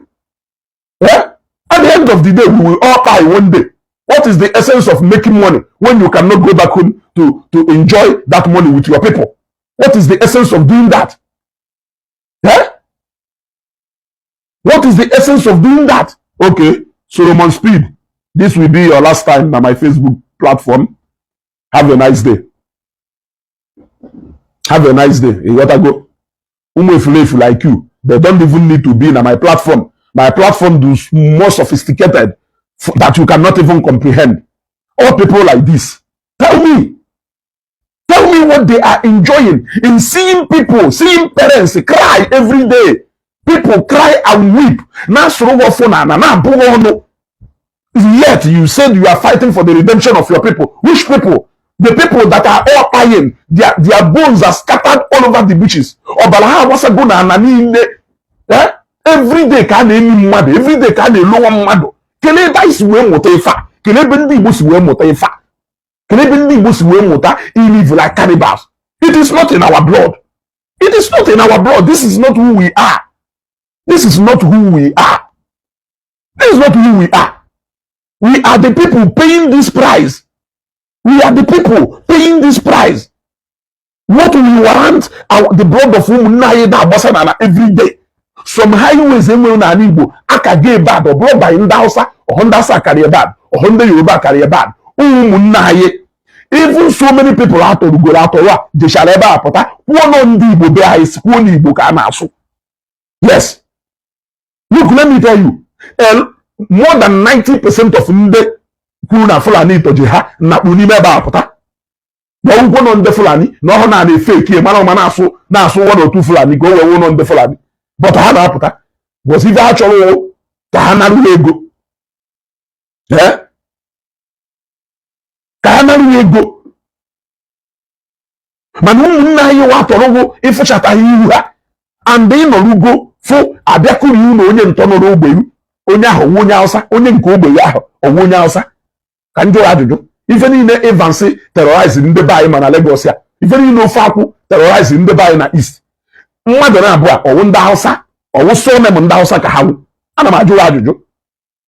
Yeah? At the end of the day, we will all die one day. What is the essence of making money when you cannot go back home to enjoy that money with your people? What is the essence of doing that? Yeah? What is the essence of doing that? Okay, Solomon Speed, this will be your last time on my Facebook platform. Have a nice day. Have a nice day. You gotta go. Ụmụ efulefu like you, they don't even need to be in my platform. My platform is more sophisticated that you cannot even comprehend. All people like this, tell me what they are enjoying in seeing people, seeing parents cry every day. People cry and weep. Na-asụrụ ọfụ na ana na-abụghị ọnụ. Yet you said you are fighting for the redemption of your people. Which people? The people that are all dying, their bones are scattered all over the beaches. Ọbara ha agbasago na ana niile. Eh? Every day ka a na-eni mmadụ, every day ka a na-elowa mmadụ. Kelee ebe anyị si wee mụta ife a? Kelee ebe ndị Igbo si wee mụta ife a? Kelee ebe ndị Igbo si wee mụta live like cannibals? It is not in our blood. It is not in our blood. This is not who we are. This is not who we are. This is not who we are. We are the people paying this price. We are the people paying this price. What we want, our, the blood of ụmụnne anyị na-agbasa n'ala every day. Some highways enwere n'ala Igbo aka ga bad, ọ bụrụ by ndị Hausa, ọhụ ndị Hausa karịa bad, ọhụ ndị Yoruba karịa bad. Ụmụnne anyị, even so many people atọrugoro atọrọ a jechara ebe a pụta kwuo nọ ndị Igbo be anyị si kwuo n'Igbo ka a na-asụ. Yes. Look, let me tell you, more than 90% of ndị kwuru na Fulani toji ha nakpu n'ime ebe a pụta na ọgwụgwọ nọ ndị Fulani na ọhụ na na-efe eke mara ọma na-asụ nwa n'otu Fulani ka o wee wụ ndị Fulani, but ha na-apụta bụs ife ha chọrọ ka ha narụ ego. Eh? Ka ha narụ ego, mana ụmụnne anyị wa atọrọgwo ịfụchataghị ihu ha and ịnọrugo fụ abịakụri ụlọ onye ntọ nọrọ ogbeyu, onye ahụ onwe onye Hausa, onye nke ogbenye ahụ onwe onye Hausa. Ka m jụrụ ajụjụ, ife niile Evans terrorize ndị be anyị ma na Lagos ya, ife niile ofe akwụ terrorize ndị be anyị na East, mmadụ na-abụọ a ọwụ ndị Hausa, ọwụ surname ndị Hausa ka ha wụ? Ana m ajụrụ ajụjụ.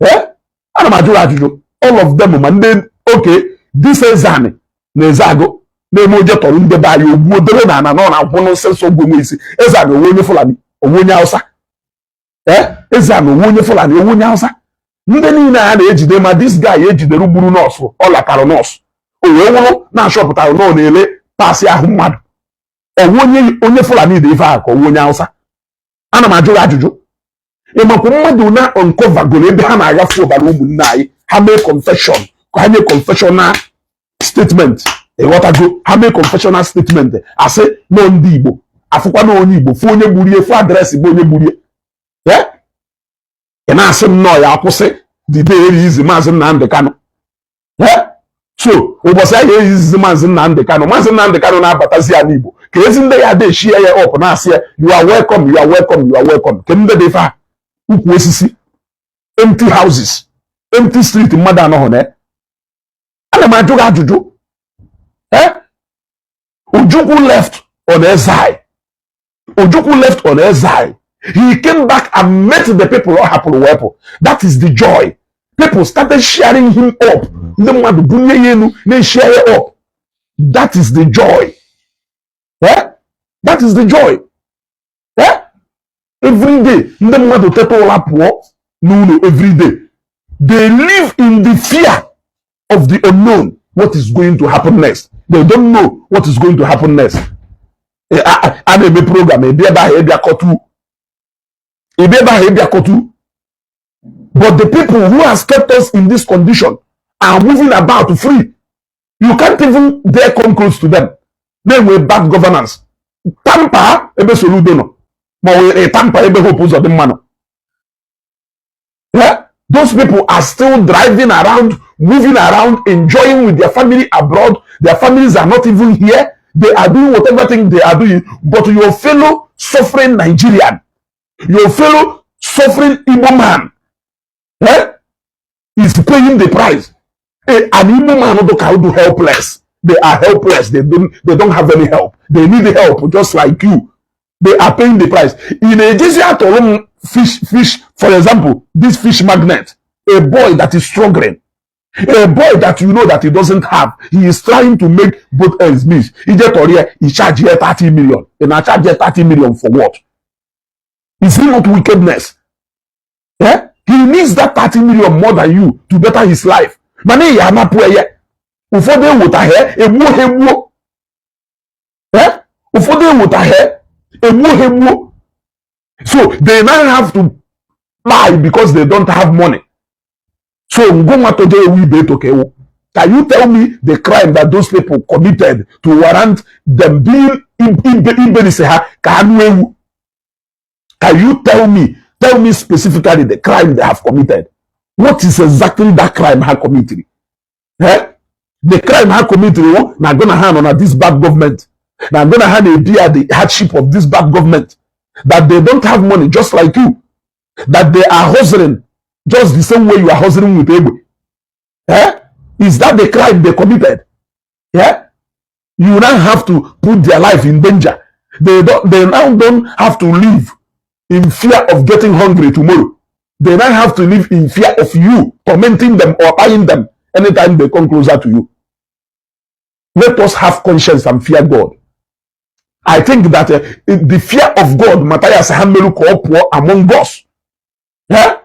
Ee, ana m ajụrụ ajụjụ. All of them, ma ndị oke dịsa Ezeani na Ezeagụ na-eme oje tọrọ ndị be anyị ogbuo debe na ana nọ na akwụ nonsense ogwu onwe isi. Ezeani onwe onye Fulani, onwe onye Hausa? Ee, Ezeani onwe onye Fulani, onwe onye Hausa? Ndị niile a na-ejide, ma this guy ejidere gburu nọọsụ, ọ latara nọọsụ o wee nwụrụ, na-achọpụtara na ọ na-ele pasị ahụ mmadụ, ọwụ onye Fulani dị ife ahụ ka ọwụ onye Hausa? Ana m ajụ ya ajụjụ. Ịmakwa mmadụ na uncovergoro ebe ha na-agafe ọbara ụmụnne anyị, ha mee confession, ka ha nye confessional statement. Ịghọtago? Ha mee confessional statement, asị nọ ndị Igbo afụkwa na onye Igbo fụ onye gburie, fụ address bụ onye gburie. Ị na-asị m nọọ ya akwụsị dide eri izi Maazị Nnamdị Kanụ. So ụbọchị ahụ eyizizi Maazị Nnamdị Kanụ, Maazị Nnamdị Kanụ na-abatazi ya n'Igbo ka ezi ndị ya adechie ya up na-asị ya, "You are welcome, you are welcome, you are welcome." Ke ndị dị ife a, ukwu osisi, empty houses, empty street, mmadụ anọghị na ya. Ana m ajụ gị ajụjụ. Eh? Ojukwu left on exile. Ojukwu left on exile. He came back and met the people ọ hapụrụ wepụ. That is the joy. People started sharing him up. Ndị mmadụ bunye ya elu na-share ya up. That is the joy. Eh? That is the joy. Eh? Every day ndị mmadụ teta ụra pụọ n'ụlọ, every day they live in the fear of the unknown. what is going to happen next. They don't know what is going to happen next. A na-eme program, ebi ebe ahụ ịbịa kọtu, ebi ebe ahụ ịbịa kọtu. But the people who has kept us in this condition are moving about free. You can't even dare come close to them. Na-enwe bad governance. Tamper ebe Soludo nọ, ma ọ wee tamper ebe Hope Uzodimma nọ. Yeah? Those people are still driving around, moving around, enjoying with their family abroad. Their families are not even here. They are doing whatever thing they are doing. But your fellow suffering Nigerian, your fellow suffering Igbo man, eh, is paying the price. An Igbo man do do helpless. They are helpless. They don't have any help. They need help just like you. They are paying the price. In a atọrọ fish, for example, this fish magnet, a boy that is struggling, a boy that you know that he doesn't have, he is trying to make both ends meet. Ije tọrọ ya, he charge ya 30 million. Ị na-charge ya 30 million for what? Is it not wickedness? Yeah? He needs that 30 million more than you to better his life. Mana ị ya anapụ ya. Ụfọdụ ewetaghị, egbuo ha egbuo. Eh? Ụfọdụ ewetaghị, egbuo ha egbuo. So they now have to buy because they don't have money. So ngụnwa toje ewu ibe eto ka ewu. Can you tell me the crime that those people committed to warrant them being iberisi ha ka anụ ewu? Can you tell me specifically the crime they have committed? What is exactly that crime ha committed? Eh? The crime ha committed wo na gonna ha nọ na this bad government. Na gonna ha na-ebi ya the hardship of this bad government. That they don't have money just like you. That they are hustling just the same way you are hustling with egbe. Eh? Is that the crime they committed? Yeah? You now have to put their life in danger. They now don't have to live in fear of getting hungry tomorrow. They now have to live in fear of you tormenting them or eyeing them anytime they come closer to you. Let us have conscience and fear God. I think that the fear of God, Matthias ha melu ka ọ pụọ among us. Yeah?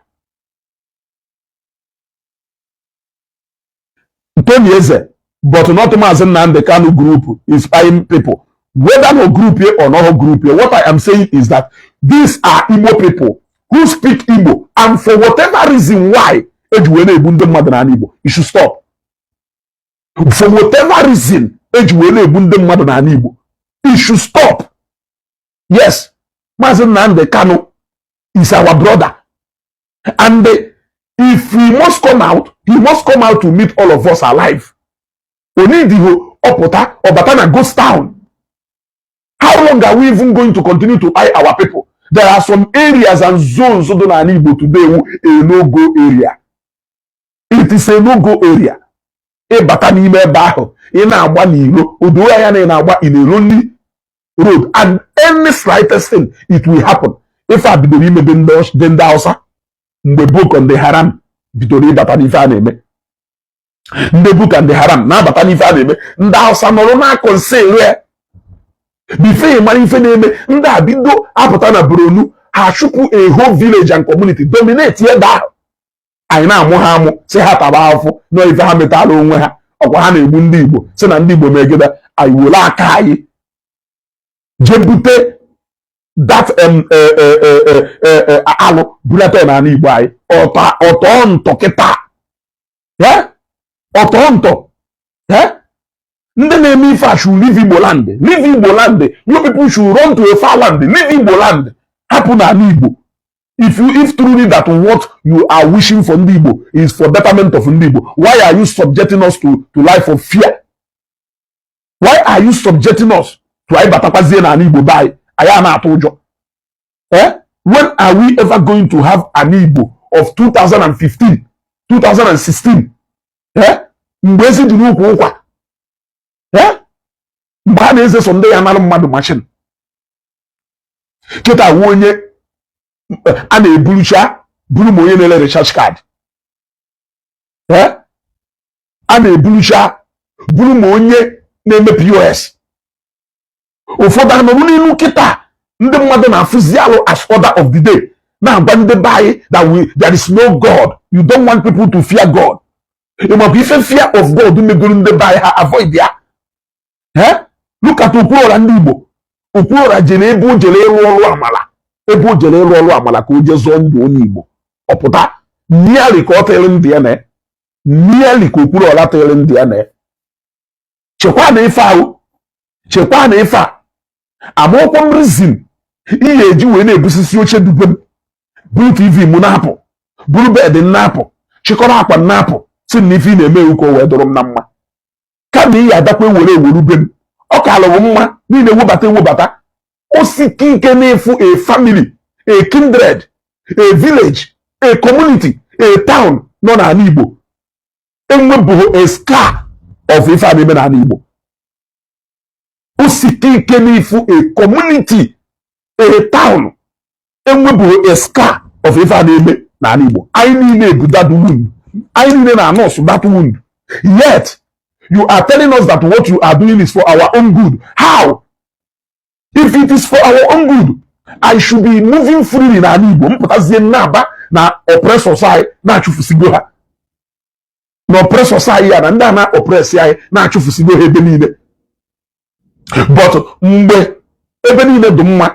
Tony Eze, but not Mazi Nnamdi Kanu group is spying people. Whether no group here or not group here, what I am saying is that these are Igbo people who speak Igbo, and for whatever reason why eji wee na-egbu ndị mmadụ n'ala Igbo, it should stop. For whatever reason eji wee na-egbu ndị mmadụ n'ala Igbo, it should stop. Yes, Mazi Nnamdi Kanu is our brother, and if he must come out, he must come out to meet all of us alive. Onidiho ọpụta ọbata na ghost town. How long are we even going to continue to buy our people? There are some areas and zones dị n'ala Igbo today wu a no-go area. It is a no-go area. Ịbata n'ime ebe ahụ, ị na-agba n'iro, odo anya na ị na-agba in a lonely road, and any slightest thing, it will happen. Ife a bidoro imebe ndị Hausa mgbe Boko ndị Haram bidoro ịbata n'ife a na-eme. Ndị Boko ndị Haram na-abata n'ife a na-eme, ndị Hausa nọrọ na-akọnselu ya. Before ị mara ife na-eme, ndị a bido apụta na Borno, ha chụpụ a whole village and community, dominate ebe ahụ. Anyị na-amụ ha amụ, si ha taba afụ na ife ha metala onwe ha. Ọkwa ha na-egbu ndị Igbo, si na ndị Igbo megide anyị, were aka anyị jee bute that alụ bulata ya n'ala Igbo anyị. Ọtọ ntọ kịta, ọtọ ntọ. Ndị na-eme ife a should leave Igbo land, leave Igbo land. You people should run to a far land, leave Igbo land, hapụ n'ala Igbo. If truly that what you are wishing for ndị Igbo is for betterment of ndị Igbo, why are you subjecting us to life of fear? Why are you subjecting us to anyị batakwazie n'ala Igbo be anyị, anyị a na-atụ ụjọ? Eh? When are we ever going to have an Igbo of 2015, 2016? Eh? Mgbe ezi dị n'ukwu ụkwa, eh? Mgbe a na-eze so ndị ya nara mmadụ machine, kịta wu onye a na-eburucha buru ma onye na-ele recharge card, eh? A na-eburucha buru ma onye na-eme POS. Ụfọdụ anọrụ n'elu kịta, ndị mmadụ na-afụzi alụ as order of the day, na-agwa ndị be anyị that there is no God. You don't want people to fear God. Ịmakwa ife fear of God megoro ndị be anyị ha avoid ya. Eh, look at Okwuruọra ndị Igbo. Okwuruọra jere ebe o jere ịrụ ọrụ amala, ebe o jere ịrụ ọrụ amala ka o jee zụọ ndụ onye Igbo. Ọ pụta nearly ka ọ tịrị ndụ ya na nearly ka Okwuruọra tịrị ndụ ya na. Chekwa na ife ahụ, chekwa na ife a amaokwu m reason ihe eji wee na-ebusisi oche dube m, buru TV m na-apụ, buru bed m na-apụ, chịkọrọ akwa m na-apụ, si na ife ị na-eme ewu ka o wee dụrụ m na mma. Kama ị ya adakwa ewere eweru be m, ọ ka alụrụ mma niile ewebata ewebata osike ike n'ịfụ a family, a kindred, a village, a community, a town nọ n'ala Igbo enwebụghị a scar of ife a na-eme n'ala Igbo. Osike ike n'ịfụ a community, a town enwebụghị a scar of ife a na-eme n'ala Igbo. Anyị niile ebu that wound, anyị niile na-anọsụ that wound, yet you are telling us that what you are doing is for our own good. How? If it is for our own good, I should be moving freely n'ala Igbo. Mpụtazie nnaba na oppressors anyị na-achụfusigo ha, na oppressors anyị ya na ndị a na-oppress anyị na-achụfusigo ha ebe niile. But mgbe ebe niile dị mma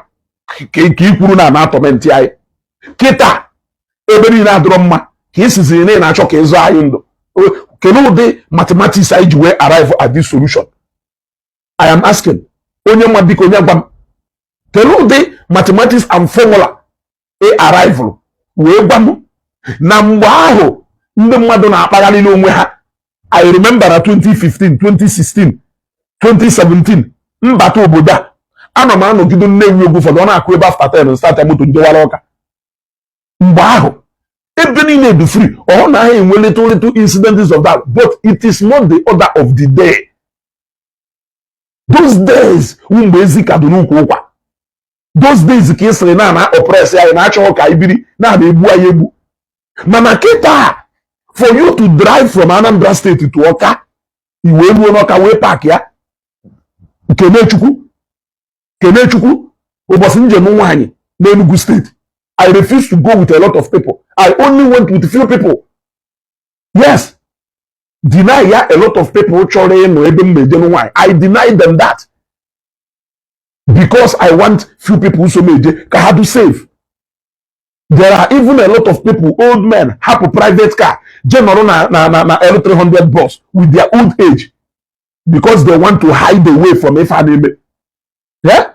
ka ị kwuru na ana a-torment anyị. Kịta ebe niile adịrọ mma ka ị siziri na ị na-achọ ka ịzụ anyị ndụ. Kedu ụdị mathematics anyị ji wee arrive at this solution? I am asking. Onye nwa, biko, onye gwa m kedu ụdị mathematics and formula ị arrive wee gwa m na mgbe ahụ ndị mmadụ na-akpagharị n'onwe ha? I remember na 2015, 2016, 2017, mbata obodo a, ana m anọgide Nnewi. Oge ụfọdụ ọ na-akụ ebe after 10, start moto njewara Ọka. Mgbe ahụ ebe niile dị free. Ọ na enwe little little incidents of that, but it is not the order of the day. Those days wụ mgbe ezi ka dị n'ukwu ụkwa. Those days ka ị sịrị na na oppress anyị, na-achọghị ka anyị biri, na-ana egbu anyị egbu. Mana kịta, for you to drive from Anambra State to Ọka, i wee ruo n'Ọka wee park ya. Kenechukwu, Kenechukwu, ụbọchị njem nwaanyị n'Enugu State, I refuse to go with a lot of people. I only went with few people. Yes, deny ya a lot of people chọrọ ịnọ ebe m na-eje nwaanyị. I deny them that because I want few people so m eje ka ha do safe. There are even a lot of people, old men, hapụ private car je nọrọ na L300 bus with their old age because they want to hide away from ife a na-eme. Yeah?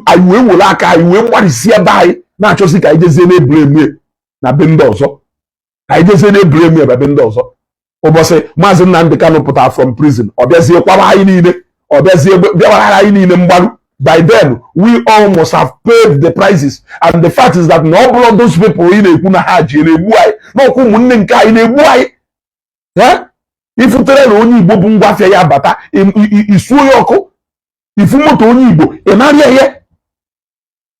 Anyị wee were aka anyị wee gbarịsie ebe anyị na-achọzi ka anyị jezie na-eburu emie na be ndị ọzọ, ka anyị jezie na-eburu emie na be ndị ọzọ. Ụbọchị Maazị Nnamdị Kanụ pụtara from prison, ọ bịazie kwara anyị niile, ọ bịazie bịawara anyị niile mgbaru. By then we all must have paid the prices, and the fact is that na ọ bụrụ those people ị na-ekwu na ha ji na-egbu anyị, n'ọkwa ụmụnne nke anyị na-egbu anyị. Ifutere na onye Igbo bụ ngwa afịa ya bata, isuo ya ọkụ. Ifu moto onye Igbo, ị narịa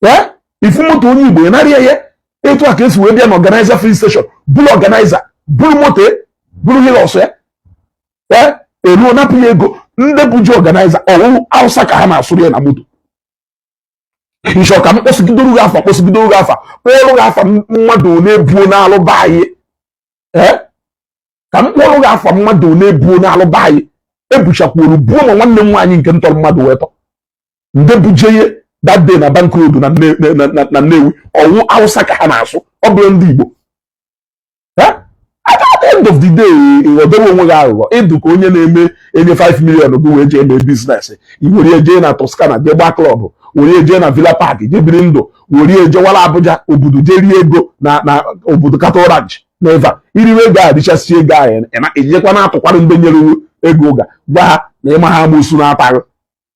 ya. Ifu moto onye Igbo, ị narịa ya. Etu a ka esi wee bịa na organizer filling station, bụrụ organizer, bụrụ moto, bụrụ Hilux ya. Ee, eruo napụ ya ego. Ndị bụ ji organizer ọwụwụ Hausa ka ha na-asụrụ ya na moto. Nchọ ka m kpọsigidoro gị afa, kpọsigidoro gị afa, kpọrọ gị afa mmadụ one buo n'alụba anyị. Ee, ka m kpọrọ gị afa mmadụ one buo n'alụba anyị. Ebuchakwuru buo ma nwanne m nwaanyị nke ntọrọ mmadụ wee tọ ndị bujeye that day na Bank Road na Nnewi. Ọwụ Hausa ka ha na-asụ, ọ bụrụ ndị Igbo. At the end of the day, ịghọdowe onwe gị aghụghọ. Ịdụ ka onye na-eme enye 5 million gị wee jee mee business, i were jee na Toscana jee gbaa club, were jee na Villa Park jee biri ndụ, were jewara Abuja obodo jee rie ego na obodo Cattle Ranch na eva iriwe ego a richasị ego ahụ, ejekwa na-atụkwara ndị nyere ego ụga, gwa ha na ịma ha amosu na-ataghị,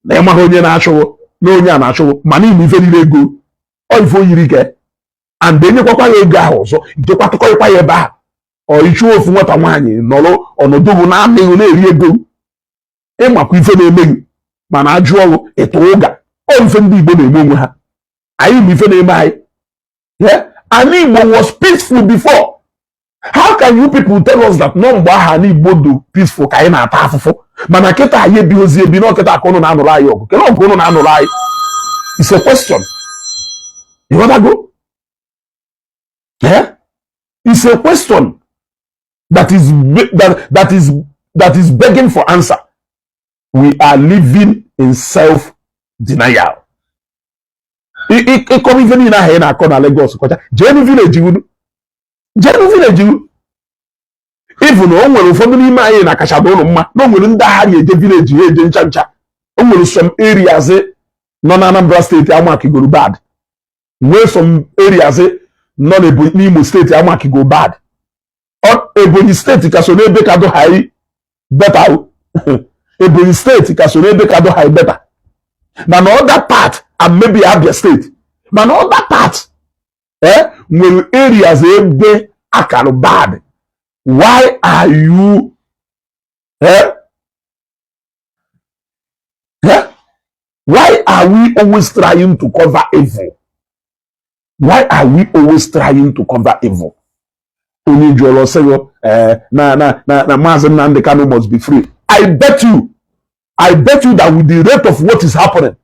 na ịmaghị onye na-achụghụ, na onye a na-achụghụ, ma n'ime ife niile ego ọ ife oyiri ke and enyekwakwa ya ego ahụ ọzọ, ijekwa tụkọrịkwa ya ebe ahụ. Ọ ichuo ofu nwata nwaanyị nọrọ ọnọdụ bụ na-amịghị na-eri ego. Ịmakwa ife na-eme gị, mana ajụ ọrụ ịtụ ụga. Ọ ife ndị Igbo na-eme onwe ha. Anyị ma ife na-eme anyị. Ala Igbo was peaceful before. How can you people tell us that nọ mgbe ahụ ala Igbo dị peaceful ka anyị na-ata afụfụ, mana kịta anyị ebighịzi ebi n'ọkịta ka ụnụ na-anụrụ anyị ọgụ? Kedu ọgụ ụnụ na-anụrụ anyị? It's a question. Ịghọtago? It's a question. That is that, that is begging for answer. We are living in self denial. Ịkọrọ ife niile ahụ ị na-akọ na Lagos kọcha, jeenu village unu, jeenu village unu. Even o nwere ụfọdụ n'ime anyị na kacha ụlọ mma na o nwere ndị agha ga-eje village ha eje ncha ncha. O nwere some areas nọ na Anambra Steeti amakigoro bad, nwee some areas nọ n'Imo Steeti amakigo bad. Ebonyi Steeti ka so n'ebe ka do high better. Ebonyi Steeti ka so n'ebe ka do high better, mana other part and maybe Abia Steeti, mana other part nwere areas ebe akarụ bad. Why are you eh? Eh? Why are we always trying to cover evil? Why are we always trying to cover evil? Onye jụrụ ọsịghị na Maazị Nnamdi Kanu must be free. I bet you that with the rate of what is happening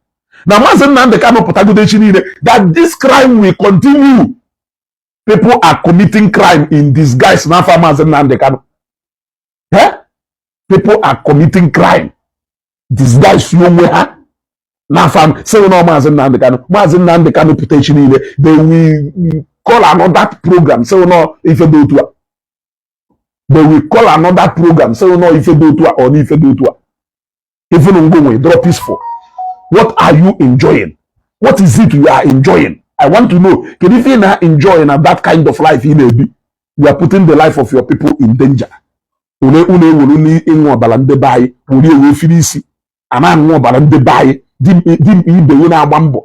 na Maazị Nnamdi Kanu pụtagodo echi niile, that this crime will continue. People are committing crime in disguise n'afọ Maazị Nnamdi Kanu. Eh? People are committing crime disguise onwe ha n'afọ sị na Maazị Nnamdi Kanu. Maazị Nnamdi Kanu pụta echi niile, they will call another program sị na ife dị otu a. They will call another program sị na ife dị otu a or na ife dị otu a. Even ngонwe draw peaceful. What are you enjoying? What is it you are enjoying? I want to know. Kedu ife ị na-enjoy na that kind of life ị na-ebi? You are putting the life of your people in danger. Unu unu ewere ịṅụ ọbara ndị be anyị were ewe firi isi a na-aṅụ ọbara ndị be anyị. Dimkpa ibe ya na-agba mbọ,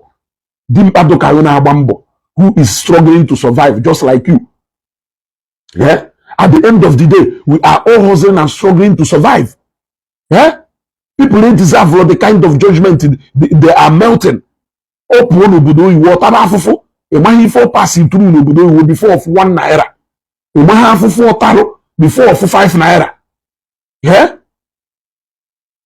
dimkpa dụka ya na-agba mbọ, who is struggling to survive just like you. Yeah? At the end of the day, we are all hustling and struggling to survive. Yeah? People don't deserve the kind of judgment they are melting. Ọ pụọ n'obodo oyibo, ọ tara afụfụ. Ị maghị ife ọ pass through n'obodo oyibo before of 1 naira. Ị maghị afụfụ ọ tarụ before of 5 naira. Yeah?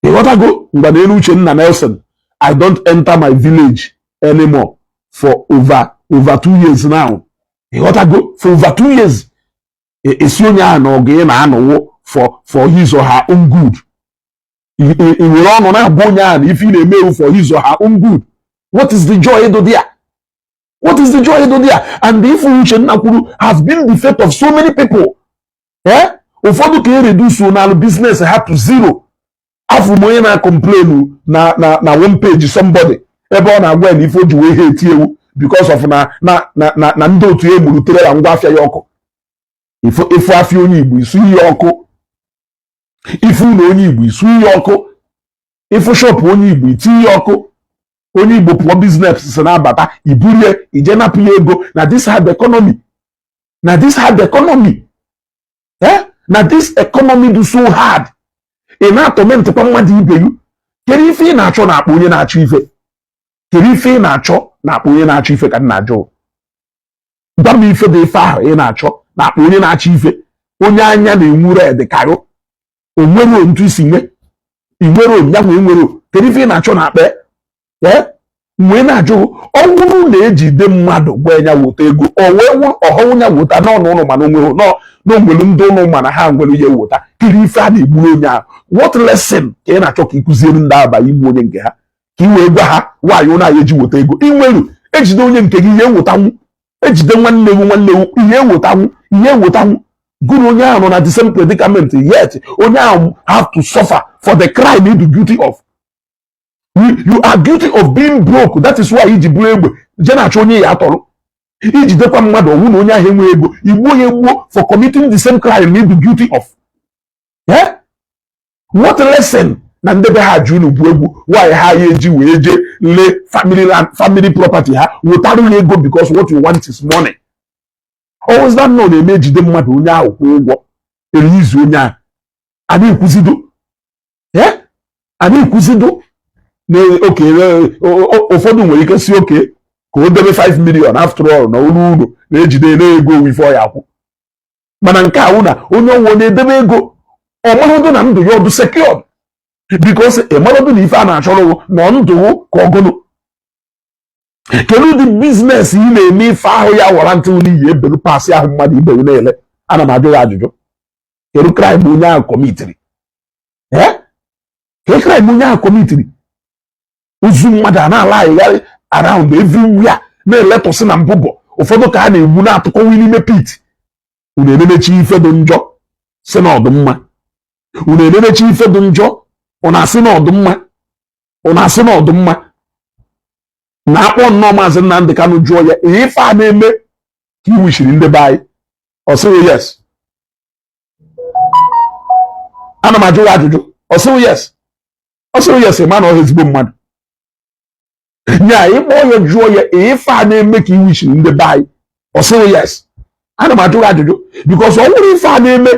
Ịghọtago? Mgbe na elu Uchenna Nelson, I don't enter my village anymore for over 2 years now. Ịghọtago? For over 2 years. Esi onye ahụ na ọgụ ị na-anọwo for his or her own good. Ị were ọnụ na-agwa onye ahụ na ife ị na-eme ewu for his or her own good. What is the joy do there? What is the joy do there? And ife Uchenna kwuru has been the fate of so many people. Eh? Ụfọdụ ka e reduce n'alụ business ha to zero. Afọ m onye na-complain na one page somebody ebe ọ na-agwa ya na ife o ji wee ha eti ewu because of na ndị otu ya egburutere ya ngwa afịa ya ọkụ. Ifu afịa onye Igbo, isu ihe ọkụ. Ifu ụlọ onye Igbo, isu ihe ọkụ. Ifu shop onye Igbo, iti ihe ọkụ. Onye Igbo pụọ business si na-abata, iburie ije napụ ya ego. Na this hard economy, na this hard economy, eh? Na this economy do so hard, ị na-atọmentịkwa mmadụ ibe gị. Kedu ife ị na-achọ na-akpọ onye na-achọ ife? Kedu ife ị na-achọ na-akpọ onye na-achọ ife ka m na-ajụ? Gwa m ife dị ife ahụ ị na-achọ na-akpọ onye na-achọ ife, onye anya na-enwu red karụ o nwere ntu isi nwe i nwere ya nwee nwere. Kedu ife ị na-achọ na akpa? Ee, wee na-ajụ, ọ bụrụ na ejide mmadụ gwa ya weta ego, o wee ọhọnwụ ya weta n'ọnụ ụlọ, mana onwere na onwere ndị ụlọ mana ha nwere ihe weta. Kedu ife a na-egburu onye ahụ? What lesson ka ị na-achọ ka ị kụziere ndị aba igbu onye nke ha, ka ị wee gwa ha nwaanyị ụnụ anyị eji weta ego inweru? Ejide onye nke gị, ihe ewetanwu. Ejide nwanne gị, nwanne gị, ihe ewetanwu, ihe ewetanwu. Gụrụ onye ahụ nọ na the same predicament, yet onye ahụ have to suffer for the crime he be guilty of. You are guilty of being broke. That is why iji buru egbe je na-achọ onye ya atọrọ. Ijidekwa mmadụ ọnwụ na onye ahụ enweghị ego, igbuo ya egbuo for committing the same crime you be guilty of. Yeah? What lesson na ndebe ha ji unu bụ egwu? Why ha ya eji wee jee lee family land, family property ha, wetara ya ego? Because what you want is money. Always that nọ na-eme. Ejide mmadụ, onye ahụ kwụọ ụgwọ, eriizu onye ahụ. A na-ekwuzido, a na-ekwuzido na oke ụfọdụ nwere ike si oke ka o debe 5 million, after all na olu uru na-ejide na-ego ife ọ ya akwụ. Mana nke a wụ na onye ọnwụ na-edebe ego, ọ marodo na ndụ ya ọdụ secured, because ị marodo na ife a na-achọrọ na ndụ ka ọgụnụ. Kedu ụdị business ị na-eme ife ahụ ya wara ntị n'iyi ebelu pasị ahụ mmadụ ibe na-ele? Ana m ajụ ya ajụjụ. Kedu crime onye ahụ commitiri? Eh, kedu crime onye ahụ commitiri? Ozu mmadụ a na-ala ayịgharị around everywhere, na-eletụsị na mbụbọ. Ụfọdụ ka a na-egbu, na-atụkọwa n'ime pit. Unu enenechi ife dị njọ, si na ọdụmma. Unu enenechi ife dị njọ, unu asị na ọdụmma. Unu asị na ọdụmma. Na-akpọ nnọọ Maazị Nnamdị Kanụ, jụọ ya ife a na-eme ka i wishiri ndị be anyị, ọ sịghị yes. Ana m ajụ ya ajụjụ, ọ sịghị yes. Ọ sịghị yes, ma na ọ ezigbo mmadụ nya. Ịkpọ ya, jụọ ya ife a na-eme ka i wishiri ndị be anyị, ọ sịghị yes. Ana m ajụ ya ajụjụ because ọ nwere ife a na-eme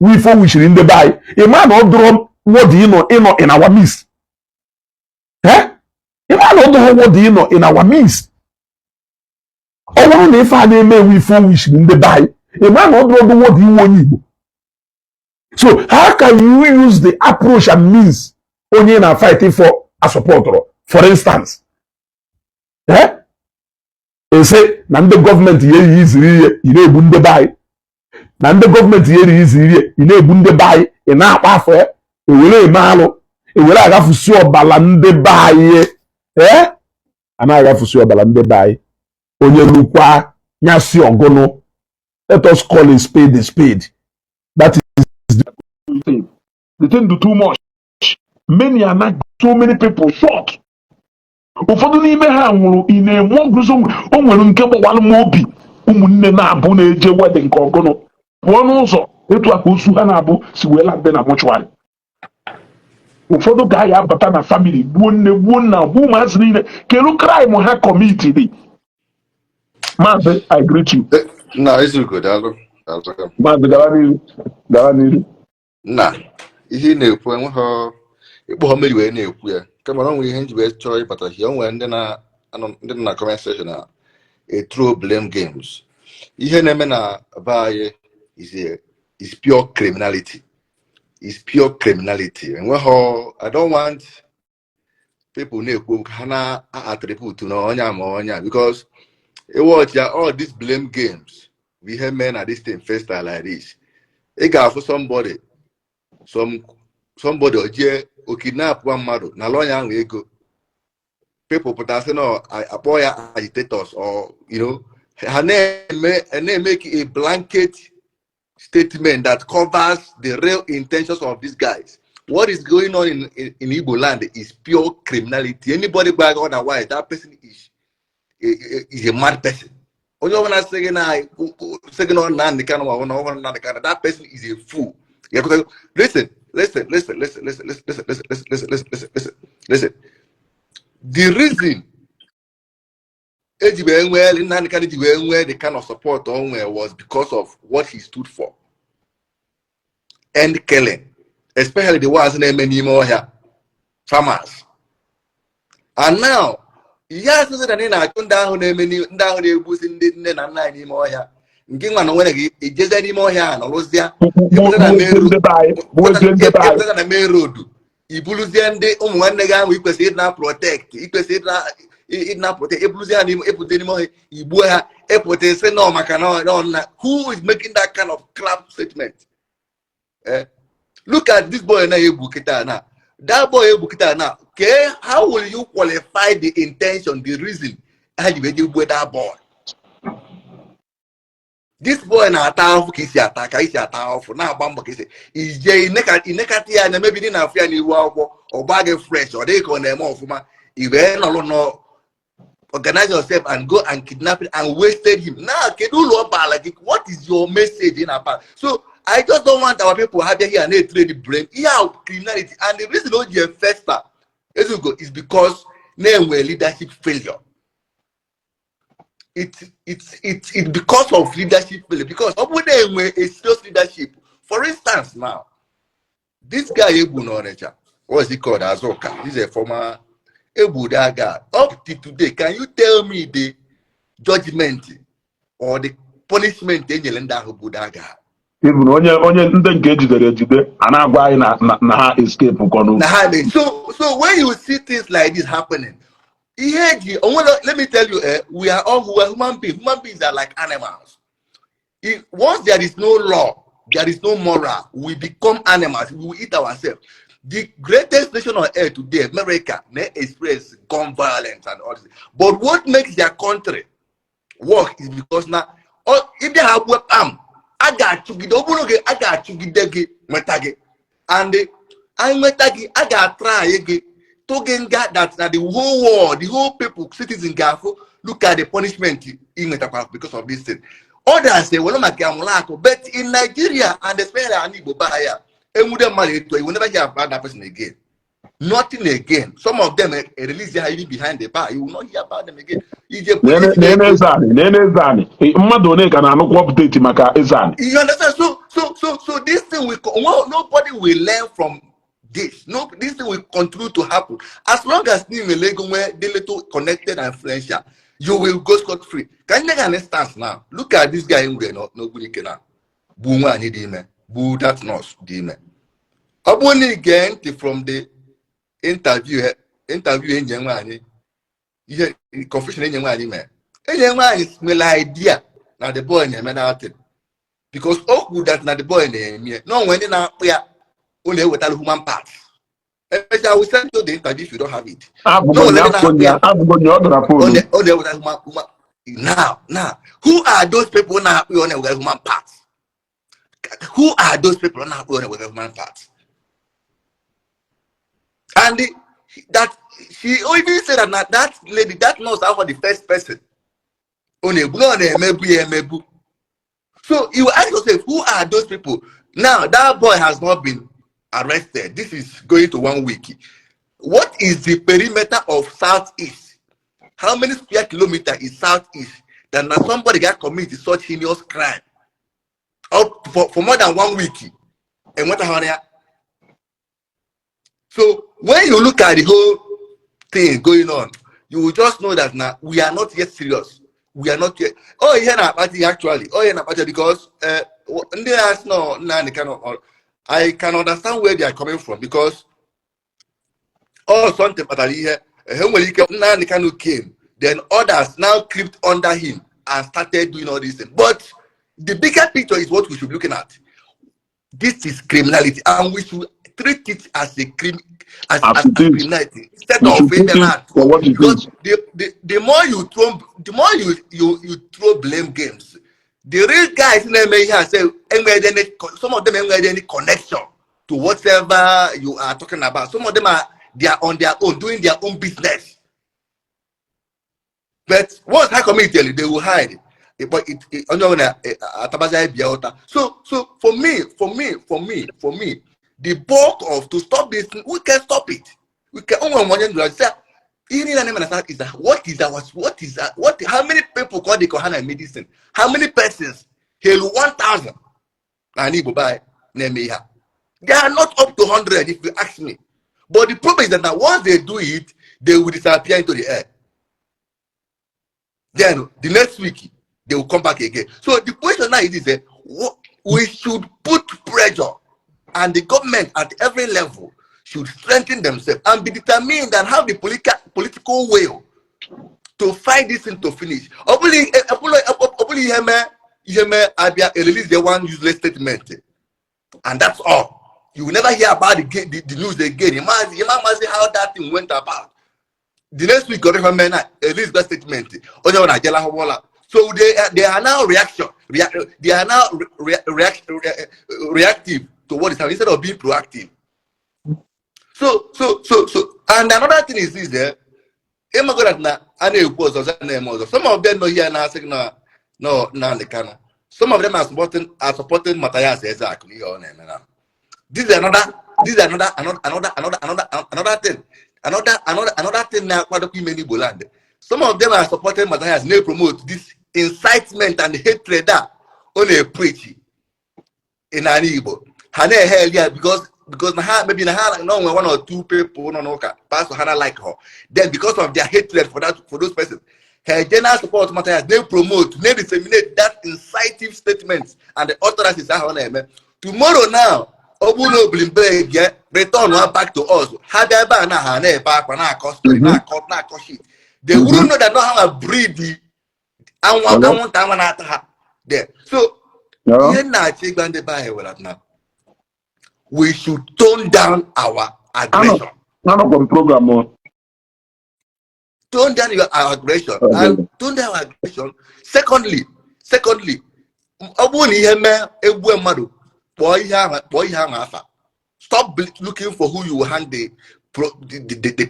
wu ife o wishiri ndị be anyị, ịma na ọ dụrọ wọdụ ịnọ in our midst. Eh, ịma na ọ dụrọ wọdụ ịnọ in our midst. Ọ bụrụ na ife a na-eme ewu ife o wishiri ndị be anyị, ịma na ọ dụrọ ọdụ wọdụ iwe onye Igbo. So how can you use the approach and means onye na fight for asupportụrụ? For instance, eh, ese na ndị gọọmenti ya eyi iziri ihe, ị na-egbu ndị be anyị. Na ndị gọọmenti ya erighị iziri ihe, ị na-egbu ndị be anyị. Ị na-akpa afọ ya ewere eme alụ, ewere agafusi ọbala ndị be anyị. Ee, a na-agafusi ọbala ndị be anyị. Onye lukwa nyasị ọgụnụ. Let us call a spade a spade. That is the thing. The thing do too much. Many are not, so many people short. Ụfọdụ n'ime ha nwụrụ. Ị na-enwe ọgụzọ. O nwere nke gbawara m obi. Ụmụnne na-abụ na-eje wedding nke ọgụnụ pụọ n'ụzọ etu a ka ozu ha na-abụ si wee land na mortuary. Ụfọdụ ga-aya abata na family, gbuo nne, gbuo nna, gbuo ụmụazị niile. Kedu crime ha committed? Maazị, I greet you. Nna Ezugo, daalụ, daalụ. Maazị, gara n'iru, gara n'iru. Nna, ihe ị na-ekwu enweghị ịkpọ mmiri wee na-ekwu ya, kama na o nwere ihe nji wee chọọ ịbata hie. O nwere ndị na-anọ, ndị nọ na comment section na a throw blame games. Ihe na-eme na be anyị is pure criminality, is pure criminality. Enweghị, I don't want people na-ekwu ka ha na-attribute na onye a ma onye a, because watch ya, all these blame games bụ ihe mee na this thing first like this. Ị ga-afụ somebody, somebody ojie o kidnap mmadụ na ala onye ahụ ego, people pụta sị na akpọ ya agitators or ha na-eme a blanket statement that covers the real intentions of these guys. What is going on in Igbo land is pure criminality. Anybody gbaga otherwise, that person is a mad person. Onye ọbụla sị gị na ọ Nnamdi Kanu ma ọ bụ na ọ bụrụ Nnamdi Kanu, that person is a fool. Listen, listen, listen, listen, listen, listen, listen, listen, listen, listen, listen, listen, listen. The reason eji wee nwee Nnamdi Kanu, ji wee nwee the kind of support o nwee, was because of what he stood for. End killing, especially the ones na-eme n'ime ọhịa, farmers. And now, ihe asịsị na ị na-achụ ndị ahụ na-eme, ndị ahụ na-egbusi ndị nne na nna anyị n'ime ọhịa, nke nwa na onwere gị ijeze n'ime ọhịa a nọrụzịa ịpụta na main road, ịpụta na main road, ibuluzie ndị ụmụ nwanne gị ahụ ikwesịrị ịdị na protect, ikwesịrị ịdị na protect, ibuluzie ha n'ime, ịpụta n'ime ọhịa, igbuo ha, ịpụta isi nọ maka na ọ nna. Who is making that kind of crap statement? Eh? Look at this boy na-egbu kịta na that boy egbu kịta na ke. How will you qualify the intention, the reason ha ji wee je gbuo that boy? This boy na-ata ahụhụ ka isi ata, ka isi ata ahụhụ, na-agba mbọ ka isi ije inekata ya anya mebi na afụ ya n'ihu akwụkwọ. Ọ gba gị fresh, ọ dịghị ka ọ na-eme ọfụma. I wee nọrọ nọ organize yourself and go and kidnap him and wasted him. Now, kedu ụlọ ọ baala gị? What is your message in about? So I just don't want our people have here and trade the brain ihe criminality. And the reason o ji fester, Ezugo, is because na-enwe leadership failure. It's because of leadership failure, because ọ bụrụ na enwe a serious leadership, for instance now, this guy egbu n'Ọnịcha, what's he called, Azuka, he's a former egbu that guy. Up to today, can you tell me the judgment or the punishment e nyere ndị ahụ bụ that guy? Even onye ndị nke ejidere ejide, a na-agwa anyị na ha escape kọnụ. Na ha so when you see things like this happening, ihe eji onwere, let me tell you, eh, we are human beings. Human beings are like animals. If once there is no law, There is no moral. We become animals. We will eat ourselves. The greatest nation on earth today, America, may experience gun violence and all this. But what makes their country work is because now, oh, if they have weapon, a ga-achụgide ọ bụrụ gị, a ga-achụgide gị nweta gị, and anyị nweta gị, a ga-atry gị tụ gị nga that na the whole world, the whole people, citizen ga-afụ, look at the punishment ị nwetakwara because of this thing. Others ewere maka ya nwụrụ akụ. But in Nigeria, and especially ala Igbo be ya, enwude mmadụ etu, you will never hear about that person again, nothing again. Some of them release ha even behind the bar. You will not hear about them again. Ije Na-ene Eze-Ani, na-ene Eze-Ani, mmadụ one ka na-anụkwa update maka Eze-Ani? You understand? So this thing will well, nobody will learn from this. No, this thing will continue to happen as long as Nimelego where the little connected and influential, you will go scot free. Can you take an instance now? Look at this guy in no no now. Bu nwaanyị dị ime, bu that nurse dị ime. Ọ bụrụ na ị gee ntị from the interview enyi ya nwaanyị, ihe confession enyi ya nwaanyị mere, enyi ya nwaanyị nwere idea na the boy na-eme that thing, because o kwuru that na the boy na-eme na onwe ndị na-akpụ ya, ọ na-ewetara human parts. Emechaa, we send you the interview if you don't have it. Abụgo ya, abụgo ya, ọ dara ọ phone. Na-ewetara human. Now, who are those people na-akpụ ya, ọ na-ewetara human parts? Who are those people na-akpụ ya, ọ na-ewetara human parts? And that she even said that na that lady, that nurse ahụ, the first person ọ na-egbu na ọ na-emebu ya emebu. So you ask yourself, who are those people? Now that boy has not been arrested. This is going to one week. What is the perimeter of Southeast? How many square kilometer is Southeast that now somebody got commit such heinous crime up for more than one week and what happened? So when you look at the whole thing going on, you will just know that now we are not yet serious. We are not yet. Oh, ihe na-akpata actually. Oh, ihe na-akpata because ndị na-asị no Nnamdi Kanu, I can understand where they are coming from, because all something kpatara ihe ha nwere ike. Nnamdi Kanu came, then others now crept under him and started doing all these things. But the bigger picture is what we should be looking at. This is criminality, and we should treat it as a crime, As as, it as is. criminality instead We of should it put it for what it because is. the more you throw, the more you throw blame games. The real guys na-eme ihe a say enweghị some of them enweghị any connection to whatever you are talking about. Some of them are, they are on their own, doing their own business. But once ha commit, they will hide. But it onye ọbụla atabazi bịa ụta. So for me, the bulk of to stop this, we can stop it. We can. Onwe onye ndụ sị ihe niile na-eme na South is that what is our what is that, what how many people call the Kohana medicine? How many persons helu 1000 na Igbo be anyị na-eme ihe a? They are not up to 100, if you ask me. But the problem is that now, once they do it, they will disappear into the air. Then the next week they will come back again. So the question now is this, we should put pressure, and the government at every level should strengthen themselves and be determined and have the political will to fight this thing to finish. Ọ bụrụ ihe mee abịa release the one useless statement and that's all. You will never hear about the news again. You might how that thing went about. The next week, government release that statement. Onye ọbụla ajela ahụhụ. So they are now reaction. They are now reactive to what is happening instead of being proactive. So, and another thing is this, eh? Ịmago that na a na-ekwu ọzọ, ọzọ na-eme ọzọ. Some of them nọ here na-asị na no Nnamdi Kanu. Some of them are supporting Matthias Ezeaku n'ihe ọ na-eme na. This is another thing. Another thing na-akwadokwa ime n'Igbo land. Some of them are supporting Matthias, na-promote this incitement and hatred a ọ na-preach in ala Igbo. Ha na-ehe ya because na ha maybe na ha na onwe one or two people nọ n'ụka pastor ha na like her. Then because of their hatred for those persons, her general support Matthias, they promote, they disseminate that incitive statements and the utterances ahụ ọ na-eme. Tomorrow now, ọ bụrụ na Obilimbe get return one back to us, ha bịa ebe a na ha na-ebe akwa, na-akọ story, na-akọ shit. They wouldn't know that no ha breed anwụ Hello? Anwụnta anwa na-ata ha there. So Ihe m na-achọ ịgwa ndị be anyị were na we should tone down our aggression. Anọkwa m program o. Tone down your our aggression and tone down our aggression. Secondly, ọ bụrụ na ihe mee, egbue mmadụ, kpọọ ihe ahụ afa. Stop looking for who you will hang the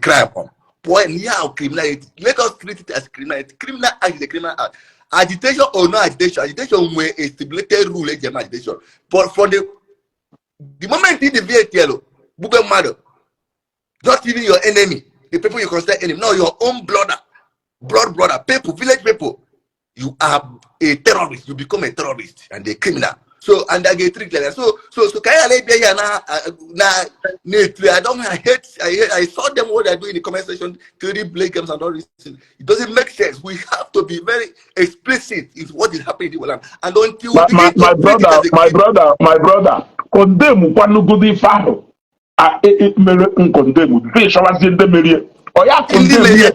crime on. Kpọọ ya na ihe ahụ criminality. Let us treat it as criminality. Criminal act is a criminal act, agitation or no agitation. Agitation nwere a stipulated rule eji eme agitation, but for the moment you deviate, yellow gbube mmadụ, not even your enemy, the people you consider enemy, no, your own blood brother, people, village people, you are a terrorist. You become a terrorist and a criminal. So and I get treated like that. So ka anyị ghara ịbịa here na na-etiri. I don't I hate I saw them, what they're doing in the comment section, creating play games and all this thing. It doesn't make sense. We have to be very explicit in what is happening in the land, and until we My, my, begin to my treat it brother, as a my brother, my brother, condemn kwanugodi ife ahụ mere n condemn before ịchọwazie ndị merie ọ ya ndị condemn merie.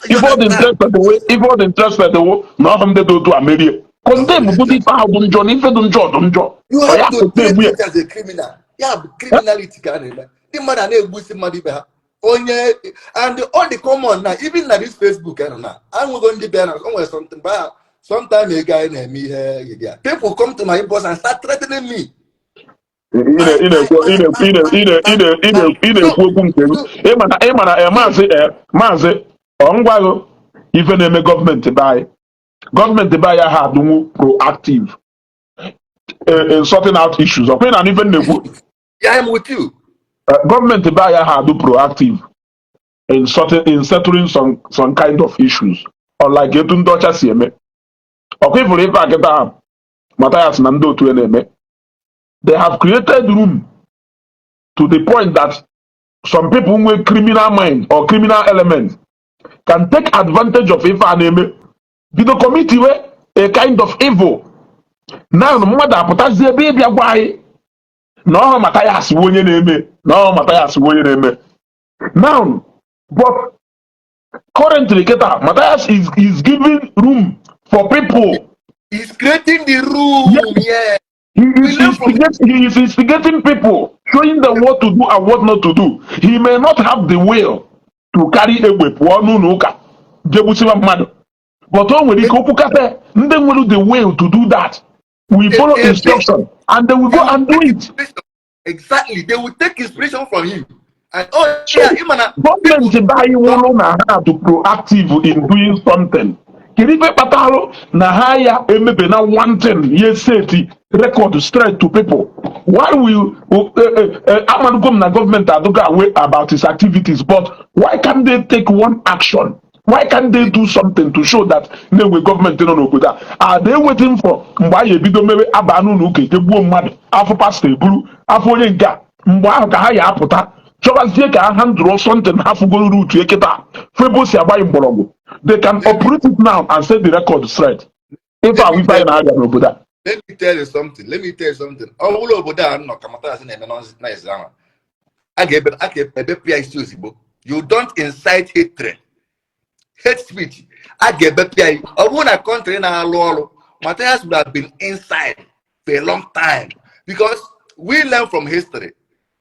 Ihe ife ọ dị interested wo, ife ọ dị interested wo na ọhụ ndị dị otu a merie, condemn godi ife ahụ dị njọ na ife dị njọ dị njọ. You Ọ ya have to treat condemn ya. it as a criminal. Ya bụ criminality ka a na-eme. Ndị mmadụ a na-egbusi mmadụ ibe ha onye, and all the common na even na this Facebook nọ na anwego ndị bịa na o nwere something ba sometime ego anyị na-eme ihe ya. People come to my inbox and start threatening me. Ị na-ekwu okwu nke gị. Ịma na maazị, maazị, ọ ngwaghị ife na-eme gọọmenti be anyị. Gọọmenti be anyị ha adịnwu proactive in sorting out issues. Ọkwa na ife m na-ekwu? Yeah, I'm with you. Gọọmenti be anyị ha adụ proactive in settling some kind of issues, unlike etu ndị ọcha si eme. Ọkwa ifuru ife akịta ha Mathias na ndị otu ya na-eme, they have created room to the point that some people with criminal mind or criminal element can take advantage of ife a na-eme, bido commit we a kind of evil. Now mmadụ apụtazi ebe ịbịa gwa anyị na ọhụ Mathias bụ onye na-eme, na ọhụ Mathias bụ onye na-eme now. But currently kịta, Mathias is giving room for people. He's creating the room. Yeah. He We is learn from instigating, he is instigating people, showing them what to do and what not to do. He may not have the will to carry egbe pụọ n'ụlọ ụka jegbusiwa mmadụ, but o nwere ike okwukata ndị nwere the will to do that. We follow instruction and they will go and do it. Exactly. They will take inspiration from him. And oh So yeah, him and gọọmenti be anyị wụrụ na ha dị proactive in doing something. Kedu ife kpatalụ na ha ya emebe na one thing ya set record straight to people? Why we amanugo m na gọọmenti adụgo aware about his activities, but why can't they take one action? Why can't they do something to show that na-enwe gọọmenti nọ n'obodo a? Are they waiting for mgbe anyị ebido mewe aba n'ụlọ ụka eke gbuo mmadụ, afọ pastọ eburu afọ onye nke a, mgbe ahụ ka ha ya apụta chọbazie ka ha handle something ha fugoro root kịta febe o si agbaghị mgbọrọgwụ? They can uproot it now and set the record straight. Ife ahụ ife anyị na-arịa n'obodo a. Let me tell you something. Let me tell you something. Ọ bụrụ obodo a nọ ka Mathias na-eme nonsense ahụ, a ga-ebepụ ya isi ozigbo. You don't incite hatred, hate speech. A ga-ebepụ ya. Ọ bụrụ na country na-alụ ọrụ, Mathias would have been inside for a long time, because we learn from history.